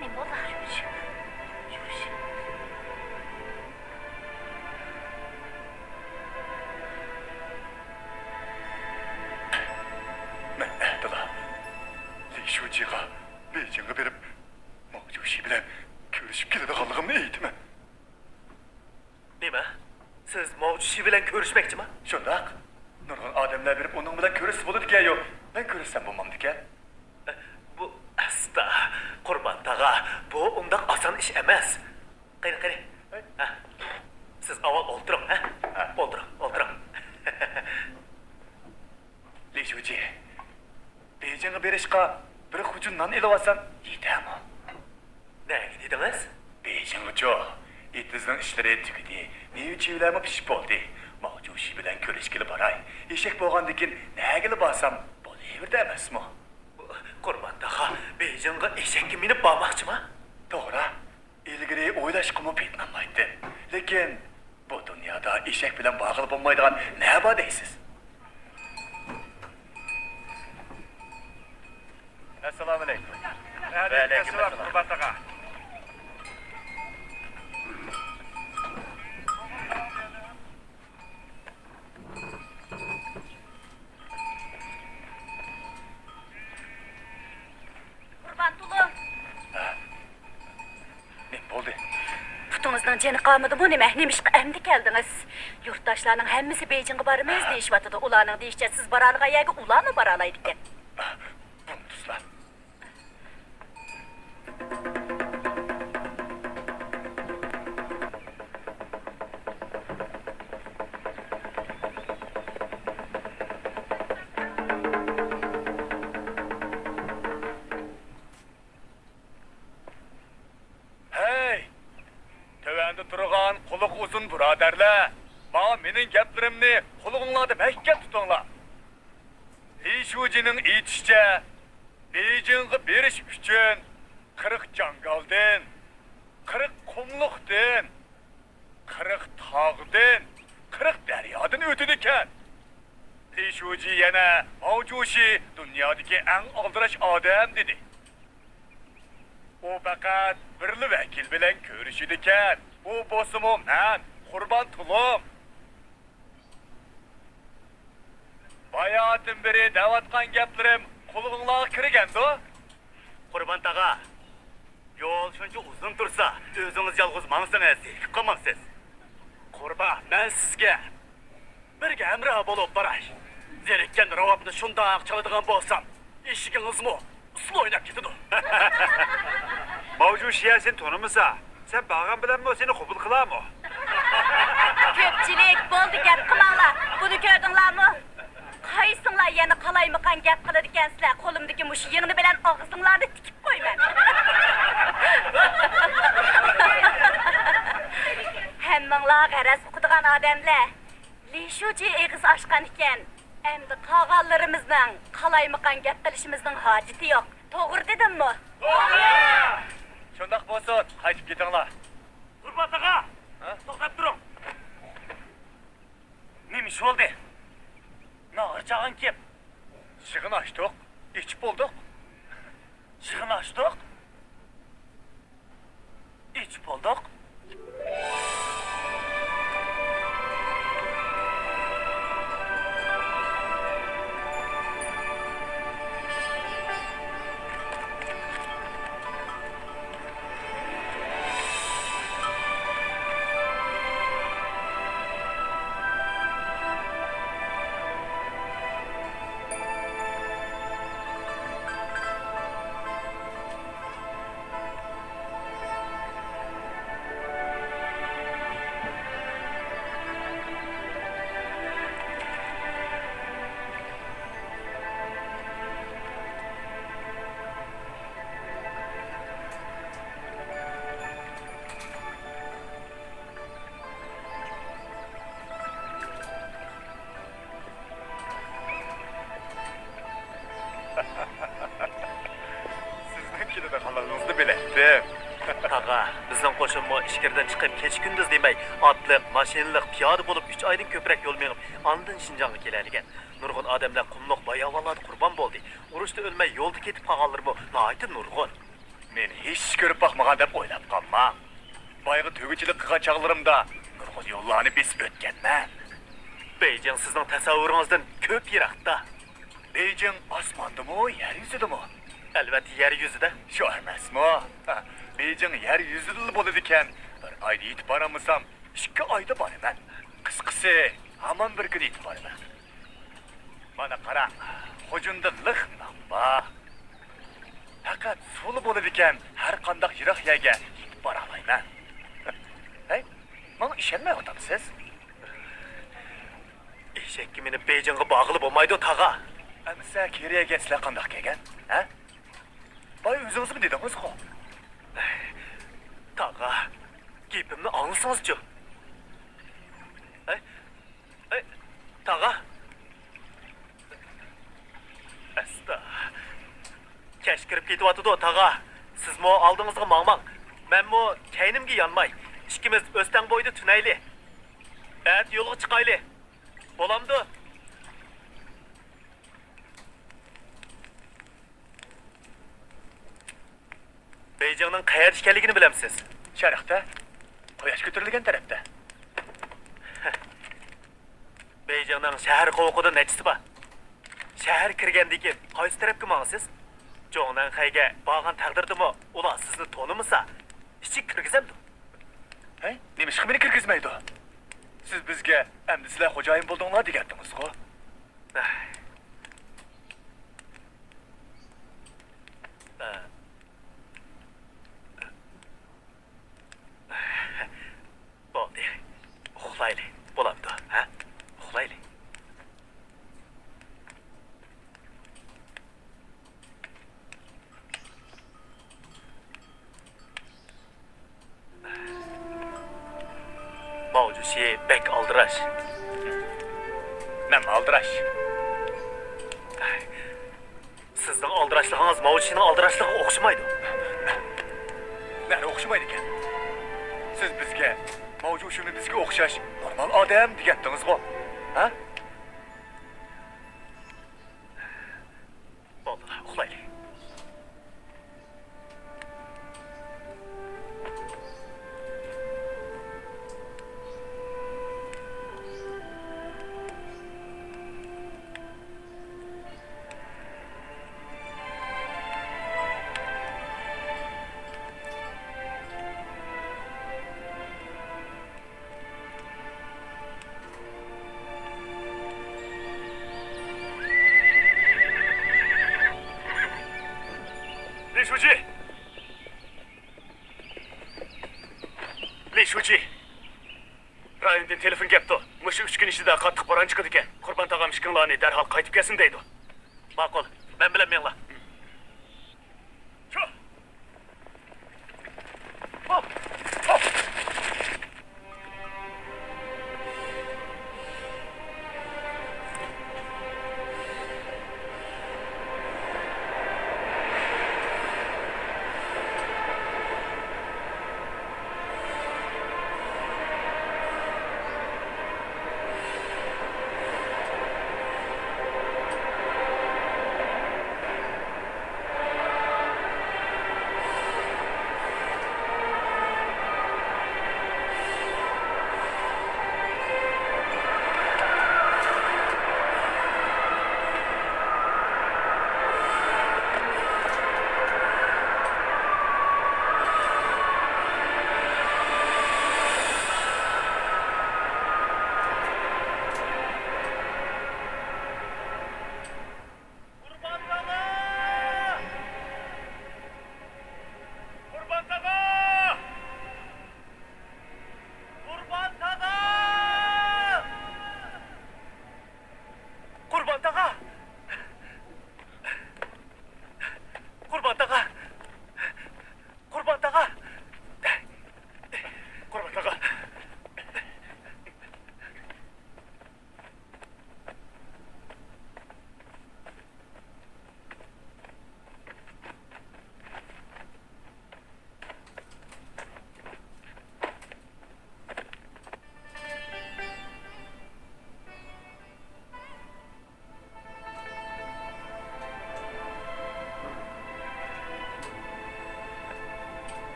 نېمە بولدى؟ مەن ئەتىلا لى شۇجىغا بېيجىڭغا بېرىپ، ماۋجۇشى بىلەن كۆرۈشۈپ كېلىدىغانلىقىمنى ئېيتىمەن. نېمە؟ سىز ماۋجۇشى بىلەن كۆرۈشمەكچىما؟ شۇنداق. نۇرغۇن ئادەملەر بېرىپ ئۇنىڭ بىلەن كۆرۈشسە بولىدىكەن-يۇ. مەن كۆرۈشسەم بولمامدىكەن؟ بۇ، ئاستا، قۇربان تاغا، بۇ ئۇنداق ئاسان ئىش ئەمەس. قېنى، قېنى. ھە. سىز ئاۋۋال ئولتۇرۇڭ، ھە؟ ھە. ئولتۇرۇڭ، ئولتۇرۇڭ. لى شۇجى، بېيجىڭغا بېرىشقا بىر خۇجۇن نان ئېلىۋالسام يېتەرمۇ؟ نەگە دېدىڭىز؟ بېيجىڭغىچۇ؟ ئېتىزنىڭ ئىشلىرى تۈگىدى، مېۋە-چېۋىلەرمۇ پىشىپ بولدى. ماۋجۇشى بىلەن كۆرۈشكىلى باراي. ئېشەك بولغاندىكىن نەگىلا بارسام بولۇۋېرىدۇ ئەمەسمۇ؟ قۇربان تاغا، بېيجىڭغا ئېشەككە مىنىپ بارماقچىما؟ توغرا. ئىلگىرى ئويلاشقىمۇ پېتىنالمايتتىم. لېكىن بۇ دۇنيادا ئېشەك بىلەن بارغىلى بولمايدىغان نە بار دەيسىز؟ ئەسسالامۇئەلەيكۇم. ۋەئەلەيكۇم ئەسسالام، قۇربان تاغا. قۇربان تۇلۇم. ھە؟ نېمە بولدى؟ پۇتىڭىزنىڭ جېنى قالمىدىمۇ نېمە؟ نېمىشقا ئەمدى كەلدىڭىز؟ يۇرتداشلارنىڭ ھەممىسى بېيجىڭغا بارىمىز دېيىشىۋاتىدۇ. ئۇلارنىڭ دېيىشىچە، سىز بارالىغان يەرگە ئۇلارمۇ بارالايدىكەن. بۇنى تۇتسىلا. ھەي! تۆۋەندە تۇرغان قۇلىقى ئۇزۇن بۇرادەرلەر، ماڭا مېنىڭ گەپلىرىمنى قۇلىقىڭلاردا مەھكەم تۇتۇڭلار. لى شۇجىنىڭ ئېيتىشىچە، بېيجىڭغا بېرىش ئۈچۈن قىرىق جاڭگالدىن، قىرىق قۇملۇقتىن، قىرىق تاغدىن، قىرىق دەريادىن ئۆتىدىكەن. لى شۇجى يەنە ماۋجۇشى دۇنيادىكى ئەڭ ئالدىراش ئادەم دېدى. ئۇ پەقەت بىرلا ۋەكىل بىلەن كۆرۈشىدىكەن. ئۇ بولسىمۇ مەن، قۇربان تۇلۇم. باياتىن بېرى دەۋاتقان گەپلىرىم قۇلىقىڭلارغا كىرگەندۇ؟ قۇربان تاغا، يول شۇنچە ئۇزۇن تۇرسا، ئۆزىڭىز يالغۇز ماڭسىڭىز زېرىكىپ قالمامسىز؟ قۇربان، مەن سىزگە بىرگە ھەمراھ بولۇپ باراي. زېرىككەن راۋابنى شۇنداق چالىدىغان بولسام، ئېشىكىڭىزمۇ ئۇسسۇل ئويناپ كېتىدۇ. ماۋجۇشى سېنى تونۇمىسا، سەن بارغان بىلەنمۇ سېنى قوبۇل قىلارمۇ؟ كۆپچىلىك، بولدى، گەپ قىلماڭلار. بۇنى كۆردۈڭلارمۇ؟ قايسىڭلار يەنە قالايمىقان گەپ قىلىدىكەنسىلەر؟ قولۇمدىكى مۇشۇ يىڭنە بىلەن ئاغزىڭلارنى تىكىپ قويىمەن. ھەممىڭلار غەرەز ئۇقىدىغان ئادەملەر. لى شۇجى ئېغىز ئاچقان ئىكەن، ئەمدى قالغانلىرىمىزنىڭ قالايمىقان گەپ قىلىشىمىزنىڭ ھاجىتى يوق. توغرا دېدىممۇ؟ توغرا! شۇنداق بولسۇن، قايتىپ كېتىڭلار. قۇربان تاغا! ھە؟ توختاپ تۇرۇڭ! نېمە ئىش بولدى؟ ناغرا چاغان كىم؟ يىغىن ئاچتۇق، ئىچىپ بولدۇق. يىغىن ئاچتۇق، ئىچىپ بولدۇق. تاغا، بىزنىڭ قوشۇنمۇ ئىچكىرىدىن چىقىپ، كېچە-كۈندۈز دېمەي، ئاتلىق، ماشىنىلىق، پىيادە بولۇپ ئۈچ ئايدىن كۆپرەك يول مېڭىپ، ئاندىن شىنجاڭغا كېلەلىگەن. نۇرغۇن ئادەملەر قۇملۇق باياۋانلاردا قۇربان بولدى. ئۇرۇشتا ئۆلمەي يولدا كېتىپ قالغانلىرىمۇ ناھايىتى نۇرغۇن. مېنى ھېچ كۆرۈپ باقمىغان دەپ ئويلاپ قالماڭ. بايغا تۆگىچىلىك قىلغان چاغلىرىمدا نۇرغۇن يوللارنى بېسىپ ئۆتكەنمەن. بېيجىڭ سىزنىڭ تەسەۋۋۇرىڭىزدىن كۆپ يىراقتا. بېيجىڭ ئاسماندىمۇ، يەر يۈزىدىمۇ؟ ئەلۋەتتە، يەر يۈزىدە. شۇ ئەمەسمۇ؟ بېيجىڭ يەر يۈزىدىلا بولىدىكەن. بىر ئايدا يېتىپ بارالمىسام، ئىككى ئايدا بارىمەن. قىسقىسى، ھامان بىر كۈنى يېتىپ بارىمەن. مانا قاراڭ، خوجۇندا لىق نان بار. پەقەت سۇلا بولىدىكەن، ھەر قانداق يىراق يەرگە يېتىپ بارالايمەن. ھەي، ماڭا ئىشەنمەيۋاتامسىز؟ ئېشەككە مىنىپ بېيجىڭغا بارغىلى بولمايدۇ، تاغا. ئەمىسە كېرىيەگە سىلەر قانداق كەلگەن، ھە؟ بايا ئۆزىڭىزمۇ دېدىڭىزغۇ. تاغا، گېپىمنى ئاڭلىسىڭىزچۇ. ھەي، ھەي، تاغا. ئەستا. كەچ كىرىپ كېتىۋاتىدۇ، تاغا. سىزمۇ ئالدىڭىزغا ماڭماڭ. مەنمۇ كەينىمگە يانماي. ئىككىمىز ئۆستەڭ بويىدا تۈنەيلى. ئەتە يولغا چىقايلى. بولامدۇ؟ بېيجىڭنىڭ قەيەردە ئىكەنلىكىنى بىلەمسىز؟ شەرقتە، قۇياش كۆتۈرۈلگەن تەرەپتە. بېيجىڭنىڭ شەھەر قوۋۇقىدا نەچچىسى بار؟ شەھەر كىرگەندىن كېيىن قايسى تەرەپكە ماڭىسىز؟ جوڭنەنخەيگە بارغان تەقدىردىمۇ ئۇلار سىزنى تونۇمىسا، ئىچىگە كىرگۈزەمدۇ؟ ھەي، نېمىشقا مېنى كىرگۈزمەيدۇ؟ سىز بىزگە ئەمدى سىلەر خوجايىن بولدۇڭلار دېگەنتىڭىزغۇ؟ بولدى. ئۇخلايلى. بولامدۇ، ھە؟ ئۇخلايلى. ماۋجۇشى بەك ئالدىراش. مەن ئالدىراش. سىزنىڭ ئالدىراشلىقىڭىز ماۋجۇشىنىڭ ئالدىراشلىقىغا ئوخشىمايدۇ. نەدە ئوخشىمايدىكەن؟ سىز بىزگە ماۋجۇشىمۇ بىزگە ئوخشاش نورمال ئادەم دېگەنتىڭىزغۇ؟ ھە؟ بولدىلا، ئۇخلايلى. لى شۇجى! لى شۇجى! رايوندىن تېلېفون كەپتۇ. مۇشۇ ئۈچ كۈن ئىچىدە قاتتىق بوران چىقىدىكەن. قۇربان تاغام ئىككىڭلارنى دەرھال قايتىپ كەلسۇن دەيدۇ. ماقۇل، مەن بىلەن مېڭىڭلار.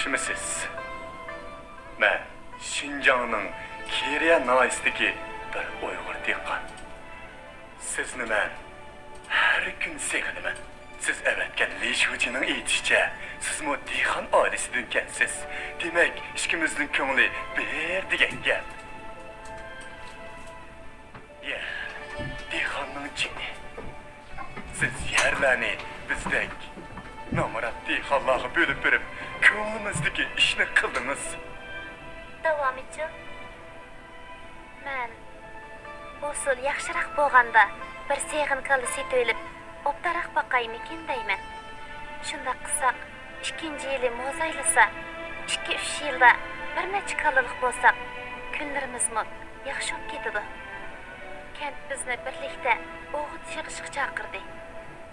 بىلمىسىز. مەن شىنجاڭنىڭ كېرىيە ناھىيەسىدىكى بىر ئۇيغۇر دېھقان. سىزنى مەن ھەر كۈن سېغىنىمەن. سىز ئەۋەتكەن لى شۇجىنىڭ ئېيتىشىچە، سىزمۇ دېھقان ئائىلىسىدىنكەنسىز. دېمەك، ئىككىمىزنىڭ كۆڭلى بىر دېگەن گەپ. يەر، دېھقاننىڭ جېنى. سىز يەرلەرنى بىزدەك نامرات دېھقانلارغا بۆلۈپ بېرىپ، كۆڭلىمىزدىكى ئىشنى قىلدىڭىز. داۋامىچۇ؟ مەن ھوسۇل ياخشىراق بولغاندا، بىر سېغىن كالا سېتىۋېلىپ، ئوبدانراق باقايمىكىن دەيمەن. شۇنداق قىلساق، ئىككىنچى يىلى موزايلىسا، ئىككى-ئۈچ يىلدا بىر نەچچە كالىلىق بولساق، كۈنلىرىمىزمۇ ياخشى بولۇپ كېتىدۇ. كەنت بىزنى بىرلىكتە ئوغۇت يىغىشقا چاقىردى.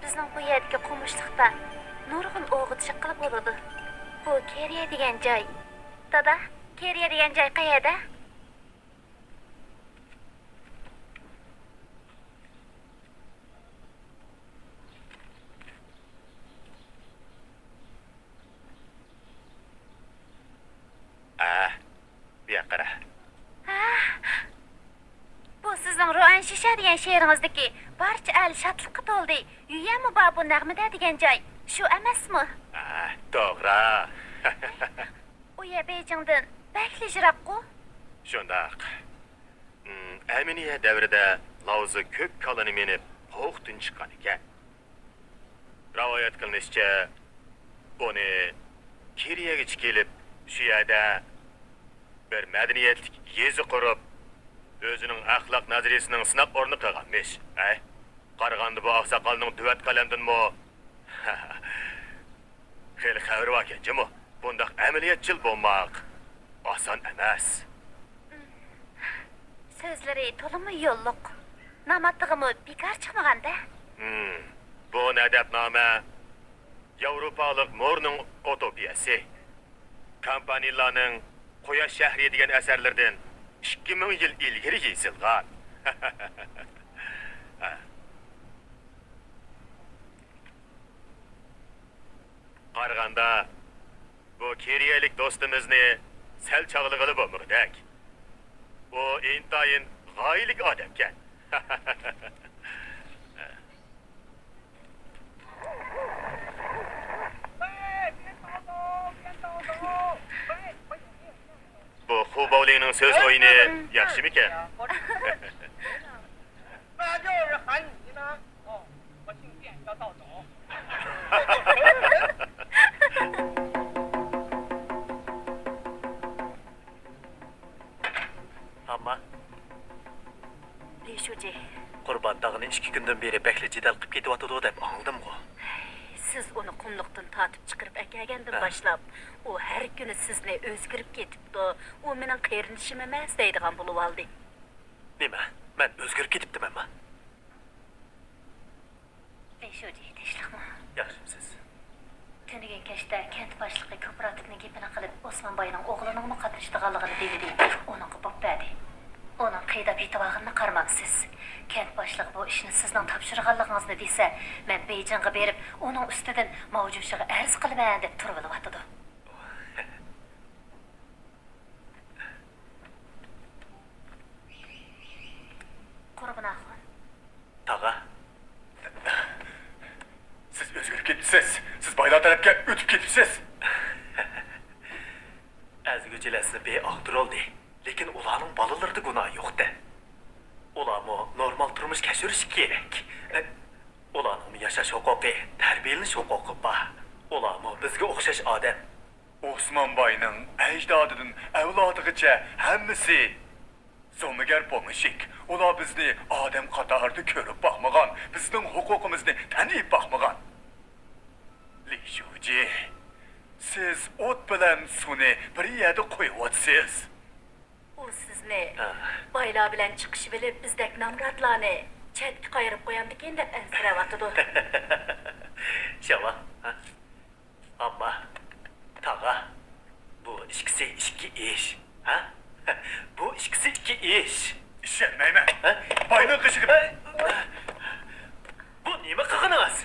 بىزنىڭ بۇ يەردىكى قومۇشلۇقتا نۇرغۇن ئوغۇت يىغقىلى بولىدۇ. بۇ كېرىيە دېگەن جاي. دادا، كېرىيە دېگەن جاي قەيەردە؟ ئە، بۇياققا قارا. ھە؟ بۇ سىزنىڭ رۇئەنشىشە دېگەن شېئىرىڭىزدىكى بارچە ئەل شادلىققا تولدى، يۈيەنمۇ بار بۇ نەغمىدە دېگەن جاي، شۇ ئەمەسمۇ؟ ئە، توغرا. ئۇ يەر بېيجىڭدىن بەكلا يىراققۇ؟ شۇنداق. ئەمىنىيە دەۋرىدە لاۋزى كۆك كالىنى مىنىپ، قوقتىن چىققان ئىكەن. رىۋايەت قىلىنىشىچە، ئۇنى كېرىيەگىچە كېلىپ، شۇ يەردە بىر مەدەنىيەتلىك يېزا قۇرۇپ، ئۆزىنىڭ ئەخلاق نەزەرىيىسىنىڭ سىناق ئورنى قىلغانمىش. ھەي، قارىغاندا بۇ ئاقساقالنىڭ دۆۋەت قەلەمدىنمۇ خېلى خەۋىرى باركەن جۇمۇ، بۇنداق ئەمەلىيەتچىل بولماق ئاسان ئەمەس. سۆزلىرى تولىمۇ يوللۇق. ناماتىغىمۇ بىكار چىقمىغان-دە. ھىم، بۇ نەدەپنامە ياۋروپالىق مورنىڭ ئۇتوپىيەسى. كامپانىللارنىڭ قۇياش شەھىرى دېگەن ئەسەرلىرىدىن ئىككى مىڭ يىل ئىلگىرى يېزىلغان. قارىغاندا، بۇ كېرىيەلىك دوستىمىزنى سەل چاغلىغىلى بولمىغۇدەك. ئۇ ئىنتايىن غايىلىك ئادەمكەن. بۇ خۇ باۋلىڭنىڭ سۆز ئويۇنى ياخشىمىكەن؟ ئامما، لى شۇجى، قۇربان تاغىنى ئىككى كۈندىن بېرى بەكلا جېدەل قىپ كېتىۋاتىدۇ دەپ ئاڭلىدىمغۇ؟ سىز ئۇنى قۇملۇقتىن تارتىپ چىقىرىپ ئەكەلگەندىن ھە. باشلاپ، ئۇ ھەر كۈنى سىزنى ئۆزگىرىپ كېتىپتۇ، ئۇ مېنىڭ قېرىندىشىم ئەمەس دەيدىغان بولۇۋالدى. نېمە؟ مەن ئۆزگىرىپ كېتىپتىمەنما؟ لى شۇجى، تىنچلىقمۇ؟ ياخشىمسىز؟ تۈنۈگۈن كەچتە كەنت باشلىقى كوپىراتىپنىڭ گېپىنى قىلىپ، ئوسمان باينىڭ ئوغلىنىڭمۇ قاتنىشىدىغانلىقىنى دېمىدى. ئۇنىڭغا بوپ بەردى. ئۇنىڭ قىيداپ يېتىۋالغىنىنى قارىمامسىز؟ كەنت باشلىقى بۇ ئىشنى سىزنىڭ تاپشۇرغانلىقىڭىزنى دېسە، مەن بېيجىڭغا بېرىپ، ئۇنىڭ ئۈستىدىن ماۋجۇشىغا ئەرز قىلىمەن دەپ تۇرۇۋېلىۋاتىدۇ. قۇربان ئاخۇن. تاغا. سىز ئۆزگىرىپ كېتىپسىز. سىز بايلار تەرەپكە ئۆتۈپ كېتىپسىز. ئەزگۈچىلەر سىنىپى ئاغدۇرۇلدى. لېكىن ئۇلارنىڭ بالىلىرىدا گۇناھ يوق-دە. ئۇلارمۇ نورمال تۇرمۇش كەچۈرۈشى كېرەك. ئە، ئۇلارنىڭمۇ ياشاش ھوقۇقى، تەربىيەلىنىش ھوقۇقى بار. ئۇلارمۇ بىزگە ئوخشاش ئادەم. ئوسمان باينىڭ ئەجدادىدىن ئەۋلادىغىچە ھەممىسى زومىگەر پوڭشىك. ئۇلار بىزنى ئادەم قاتارىدا كۆرۈپ باقمىغان، بىزنىڭ ھوقۇقىمىزنى تەنىيىپ باقمىغان. لى شۇجى، سىز ئوت بىلەن سۇنى بىر يەردە قۇيۇۋاتىسىز. ئۇ سىزنى ھە. بايلار بىلەن چىقىشىۋېلىپ، بىزدەك نامراتلارنى چەتكە قايرىپ قويامدىكىن دەپ ئەنسىرەۋاتىدۇ. شاۋا، ھە؟ ئامما، تاغا، بۇ ئىككىسى ئىككى ئىش، ھە؟ بۇ ئىككىسى ئىككى ئىش. ئىشەنمەيمەن. ھە؟ باينىڭ قېشىغا. بۇ نېمە قىلغىنىڭىز؟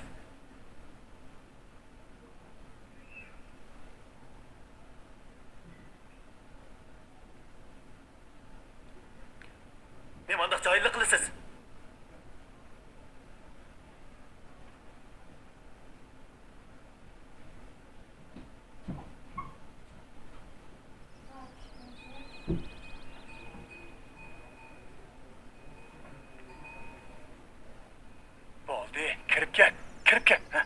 كىرىپ كەت. ھە.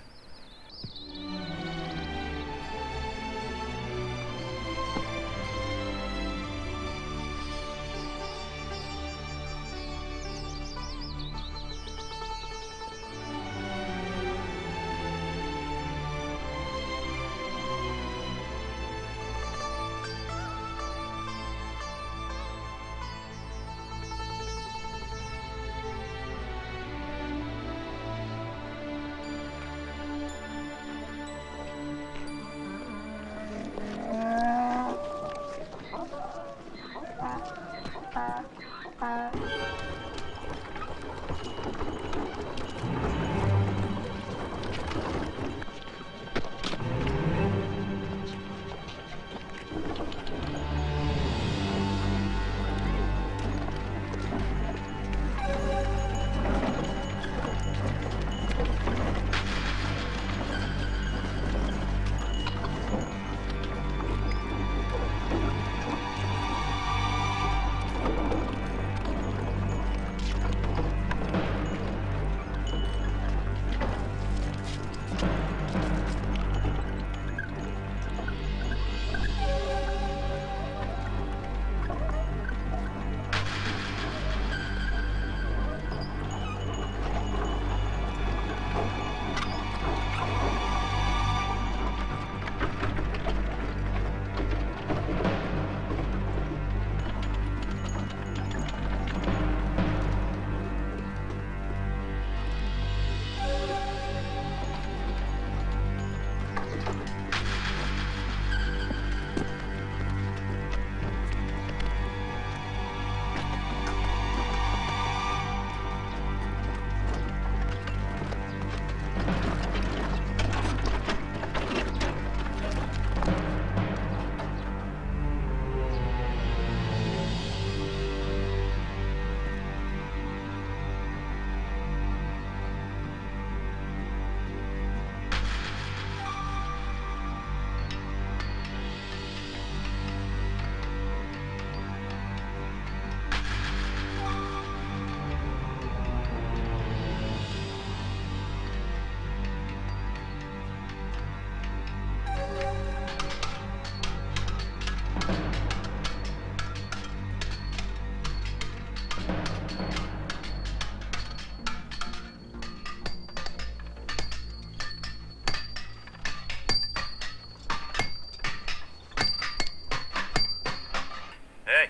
ھەي!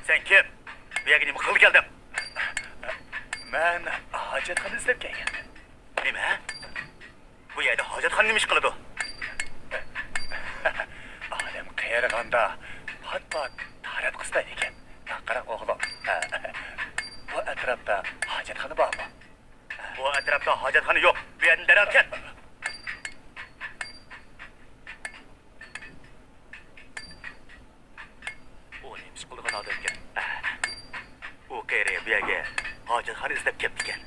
سەن كىم؟ بۇ يەرگە نېمە قىلغىلى كەلدىڭ؟ مەن ھاجەتخانا ئىزدەپ كەلگەن. نېمە؟ بۇ يەردە ھاجەتخانا نېمە ئىش قىلىدۇ؟ ئادەم قېرىغاندا پات-پات تاراتقۇسىدا ئىكەن. قاراڭ ئوغلۇم. بۇ ئەتراپتا ھاجەتخانا بارمۇ؟ بۇ ئەتراپتا ھاجەتخانا يوق. بۇ يەردىن دەرھال كەت! ئۇ نېمە ئىش قىلىدىغان ئادەمكەن؟ ئۇ قېرى بۇ يەرگە ھاجەتخانا ئىزدەپ كەپتىكەن.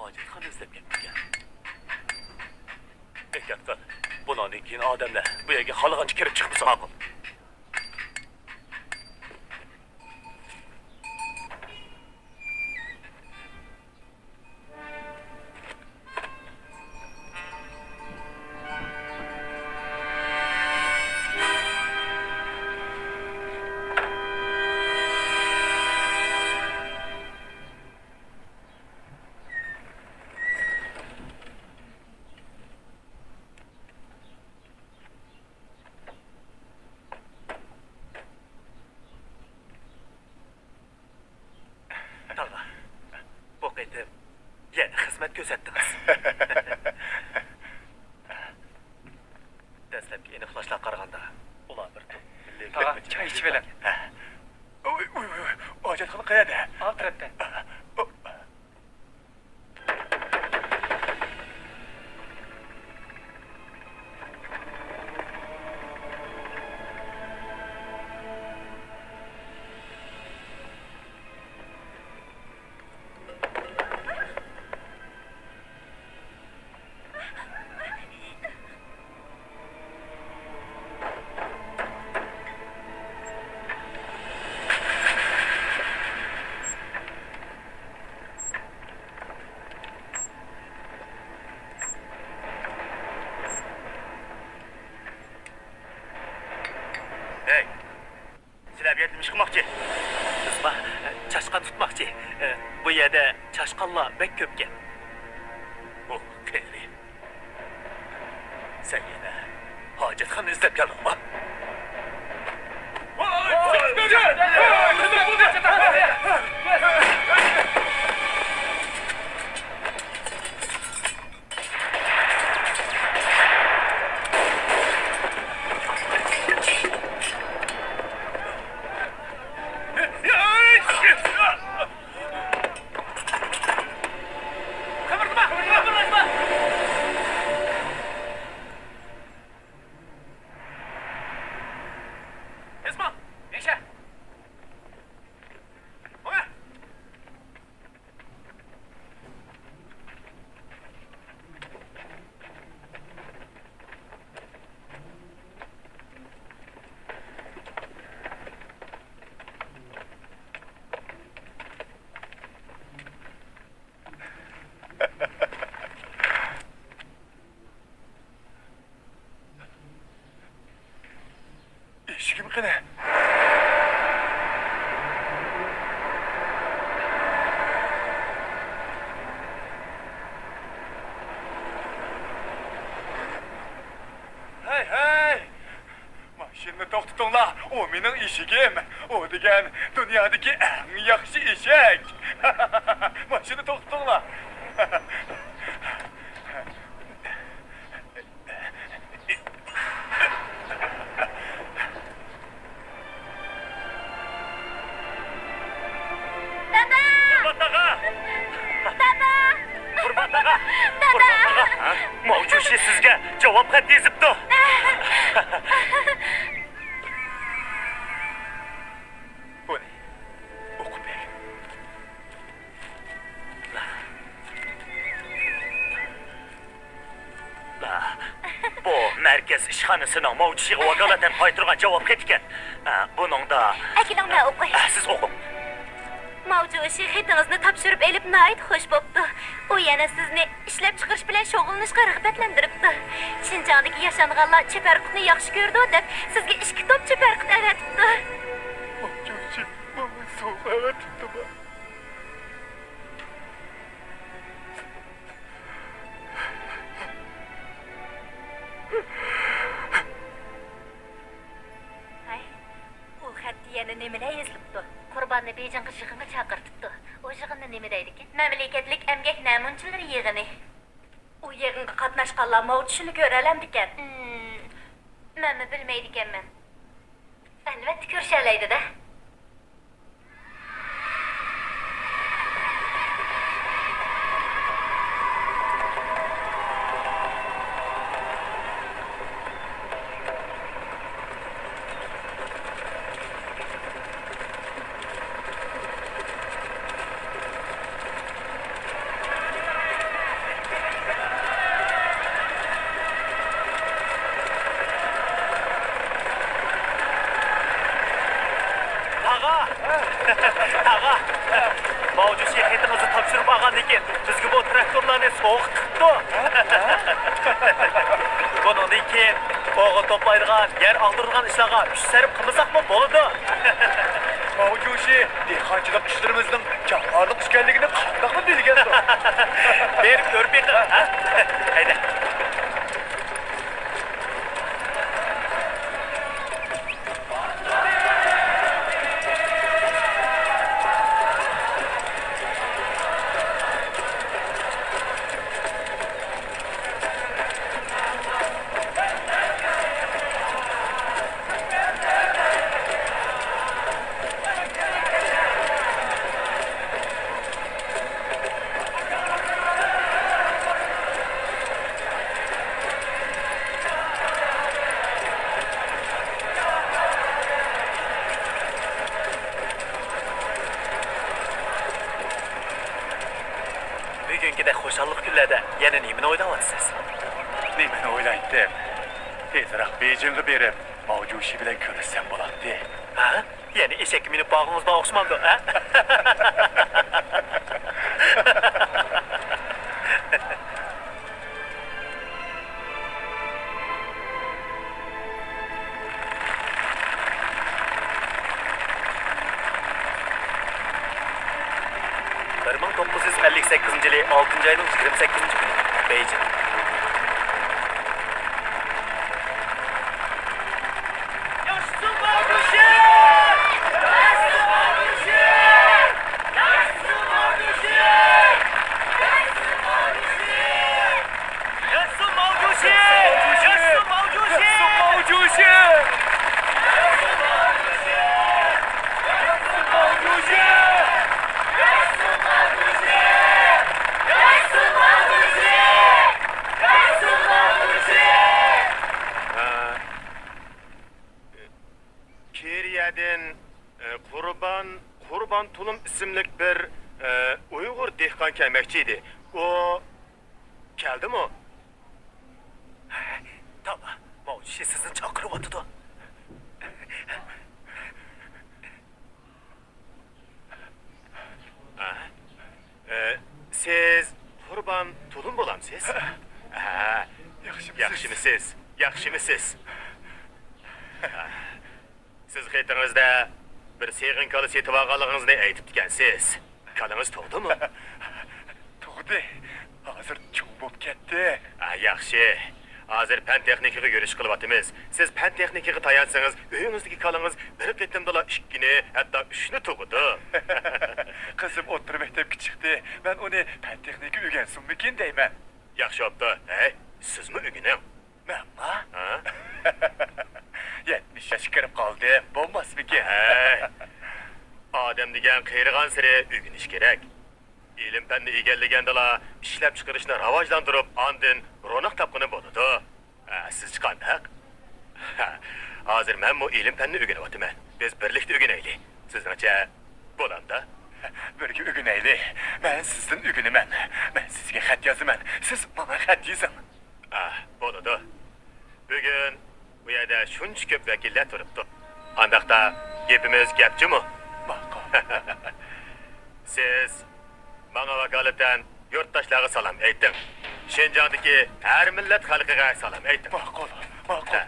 ھاجەتخانا ئىزدەپ كەپتىكەن. ئېھتىيات قىل. بۇنىڭدىن كېيىن ئادەملەر بۇ يەرگە خالىغانچە كىرىپ چىقمىسۇن. ماقۇل. تاغا، بۇ قېتىم يەنە خىزمەت كۆرسەتتىڭىز. دەسلەپكى ئېنىقلاشلارغا قارىغاندا، ئۇلار بىر توپ مىللىي تاغا، چاي ئىچىۋېلىڭ. ھە. ھاجەتخانا قەيەردە؟ ئال تەرەپتە. ھەي، سىلەر بۇ يەردە نېمە ئىش قىلماقچى؟ بىزما چاشقان تۇتماقچى. بۇ يەردە چاشقانلار بەك كۆپكەن. ئۇ قېرى. سەن يەنە ھاجەتخانا ئىزدەپ كەلدىڭما؟ ئىشىكىم قېنى؟ ھەي، ھەي! ماشىنىنى توختىتىڭلار، ئۇ مېنىڭ ئېشىكىم. ئۇ دېگەن دۇنيادىكى ئەڭ ياخشى ئېشەك. ماشىنىنى توختىتىڭلار. دادا! قۇربان تاغا! دادا! قۇربان تاغا! دادا! قۇربان تاغا! ھە؟ ماۋجۇشى سىزگە جاۋاب خەت يېزىپتۇ. بۇنى ئوقۇپ بېرىڭ. بۇ مەركەز ئىشخانىسىنىڭ ماۋجۇشىغا ۋاكالىتەن قايتۇرغان جاۋاب خېتى ئىكەن. بۇنىڭدا، ئەكېلىڭ، مەن ئوقۇي. سىز ئوقۇڭ. ماۋجۇشى خېتىڭىزنى تاپشۇرۇپ ئېلىپ ناھايىتى خۇش بوپتۇ. ئۇ يەنە سىزنى ئىشلەپچىقىرىش بىلەن شۇغۇللىنىشقا رىغبەتلەندۈرۈپتۇ. شىنجاڭدىكى ياشانغانلار چېپەرقۇتنى ياخشى كۆرىدۇ دەپ، سىزگە ئىككى توپ چېپەرقۇت ئەۋەتىپتۇ. ماۋجۇشى ماڭا سوۋغا ئەۋەتىپتىما؟ ھەي، ئۇ خەتتە يەنە نېمىلەر يېزىلىپتۇ؟ قۇرباننى بېيجىڭغا يىغىنغا چاقىرتىپتۇ. ئۇ يىغىندا نېمە دەيدىكىن؟ مەملىكەتلىك ئەمگەك نەمۇنىچىلىرى يىغىنى. ئۇ يىغىنغا قاتناشقانلار ماۋجۇشىنى كۆرەلەمدىكەن؟ مەنمۇ بىلمەيدىكەنمەن. ئەلۋەتتە كۆرۈشەلەيدۇ-دە. تاغا! تاغا! ماۋجۇشى خېتىڭىزنى تاپشۇرۇپ ئالغاندىن كېيىن، بىزگە بۇ تىراكتورلارنى سوۋغا قىپتۇ. بۇنىڭدىن كېيىن ئوغۇت توپلايدىغان، يەر ئاغدۇرىدىغان ئىشلارغا كۈچ سەرپ قىلمىساقمۇ بولىدۇ. ماۋجۇشى دېھقانچىلىق ئىشلىرىمىزنىڭ جاپالىق ئىكەنلىكىنى قانداقمۇ بىلگەندۇ؟ بېرىپ كۆرۈپ بېقىڭ، ھە؟ ھەيدە. بۈگۈنكىدەك خۇشاللىق كۈنلەردە يەنە نېمىنى ئويلاۋاتىسىز؟ نېمىنى ئويلايتتىم؟ تېزرەك بېيجىڭغا بېرىپ، ماۋجۇشى بىلەن كۆرۈشسەم بولاتتى. ھە؟ يەنە ئېشەككە مىنىپ بارغىنىڭىزغا ئوخشىمامدۇ، ھە؟ بىر مىڭ توققۇز يۈز ئەللىك سەككىزىنچى يىلى ئالتىنچى ئاينىڭ يىگىرمە سەككىزىنچى كۈنى، بېيجىڭ. كېرىيەدىن، ئە، قۇربان، قۇربان تۇلۇم ئىسىملىك بىر، ئە، ئۇيغۇر دېھقان كەلمەكچى ئىدى. ئۇ كەلدىمۇ؟ توۋا، ماۋجۇشى سىزنى چاقىرىۋاتىدۇ. ئە؟ ئە، سىز قۇربان تۇلۇم بولامسىز؟ ھە. ياخشىمۇسىز؟ ياخشىمۇسىز؟ ياخشىمۇسىز؟ سىز خېتىڭىزدە بىر سېغىن كالا سېتىۋالغانلىقىڭىزنى ئېيتىپتىكەنسىز. كالىڭىز تۇغدىمۇ؟ تۇغدى. ھازىر چوڭ بولۇپ كەتتى. ئا، ياخشى. ھازىر پەن تېخنىكىغا يۈرۈش قىلىۋاتىمىز. سىز پەن تېخنىكىغا تايانسىڭىز، ئۆيىڭىزدىكى كالىڭىز بىر قېتىمدىلا ئىككىنى، ھەتتا ئۈچنى تۇغىدۇ. قىزىم ئوتتۇرا مەكتەپكە چىقتى. مەن ئۇنى پەن تېخنىكا ئۆگەنسۇنمىكىن دەيمەن. ياخشى بوپتۇ. ھەي، سىزمۇ ئۆگىنىڭ. مەنما؟ ھە؟ يەتمىش ياشقا كىرىپ قالدىم، بولماسمىكىن؟ ھەي، ئادەم دېگەن قېرىغانسېرى ئۆگىنىش كېرەك. ئىلىم-پەننى ئىگىلىگەندىلا، ئىشلەپچىقىرىشنى راۋاجلاندۇرۇپ، ئاندىن روناق تاپقىلى بولىدۇ. ھە، سىزچە قانداق؟ ھە، ھازىر مەنمۇ ئىلىم-پەننى ئۆگىنىۋاتىمەن. بىز بىرلىكتە ئۆگىنەيلى. سىزنىڭچە بولامدا؟ بىرگە ئۆگىنەيلى. مەن سىزدىن ئۆگىنىمەن. مەن سىزگە خەت يازىمەن. سىز ماڭا خەت يېزىڭ. ئا، بولىدۇ. بۈگۈن بۇ يەردە شۇنچە كۆپ ۋەكىللەر تۇرۇپتۇ. ئانداقتا گېپىمىز گەپ جۇمۇ. ماقۇل. سىز ماڭا ۋاكالىتەن يۇرتداشلارغا سالام ئېيتىڭ. شىنجاڭدىكى ھەر مىللەت خەلقىگە سالام ئېيتىڭ. ماقۇل، ماقۇل. ھە.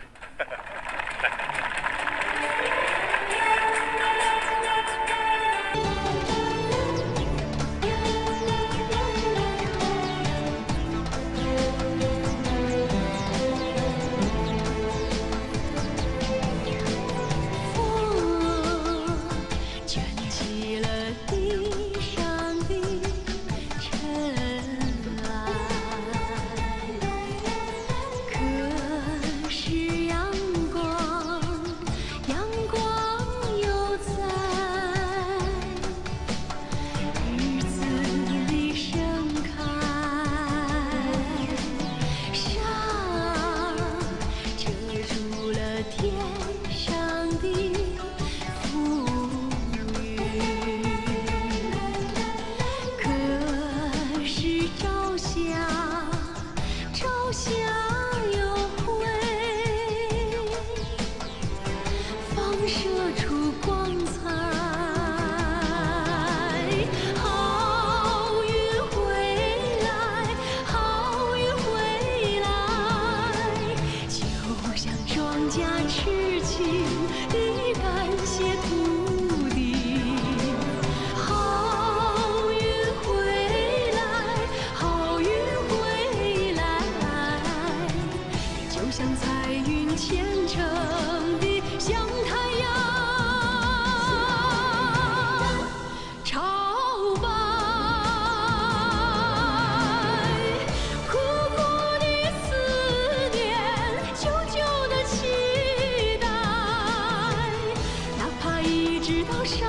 风卷起了地上的尘埃。可是阳光，阳光又在。 日子里盛开，沙遮住了天上的浮云。可是朝霞，朝霞又会 放射出光彩。好运回来，好运回来，就像庄稼吃尽的感谢土地。好运回来，好运回来。 就像彩云虔诚地向太阳朝拜。苦苦的思念，久久的期待，哪怕一直到世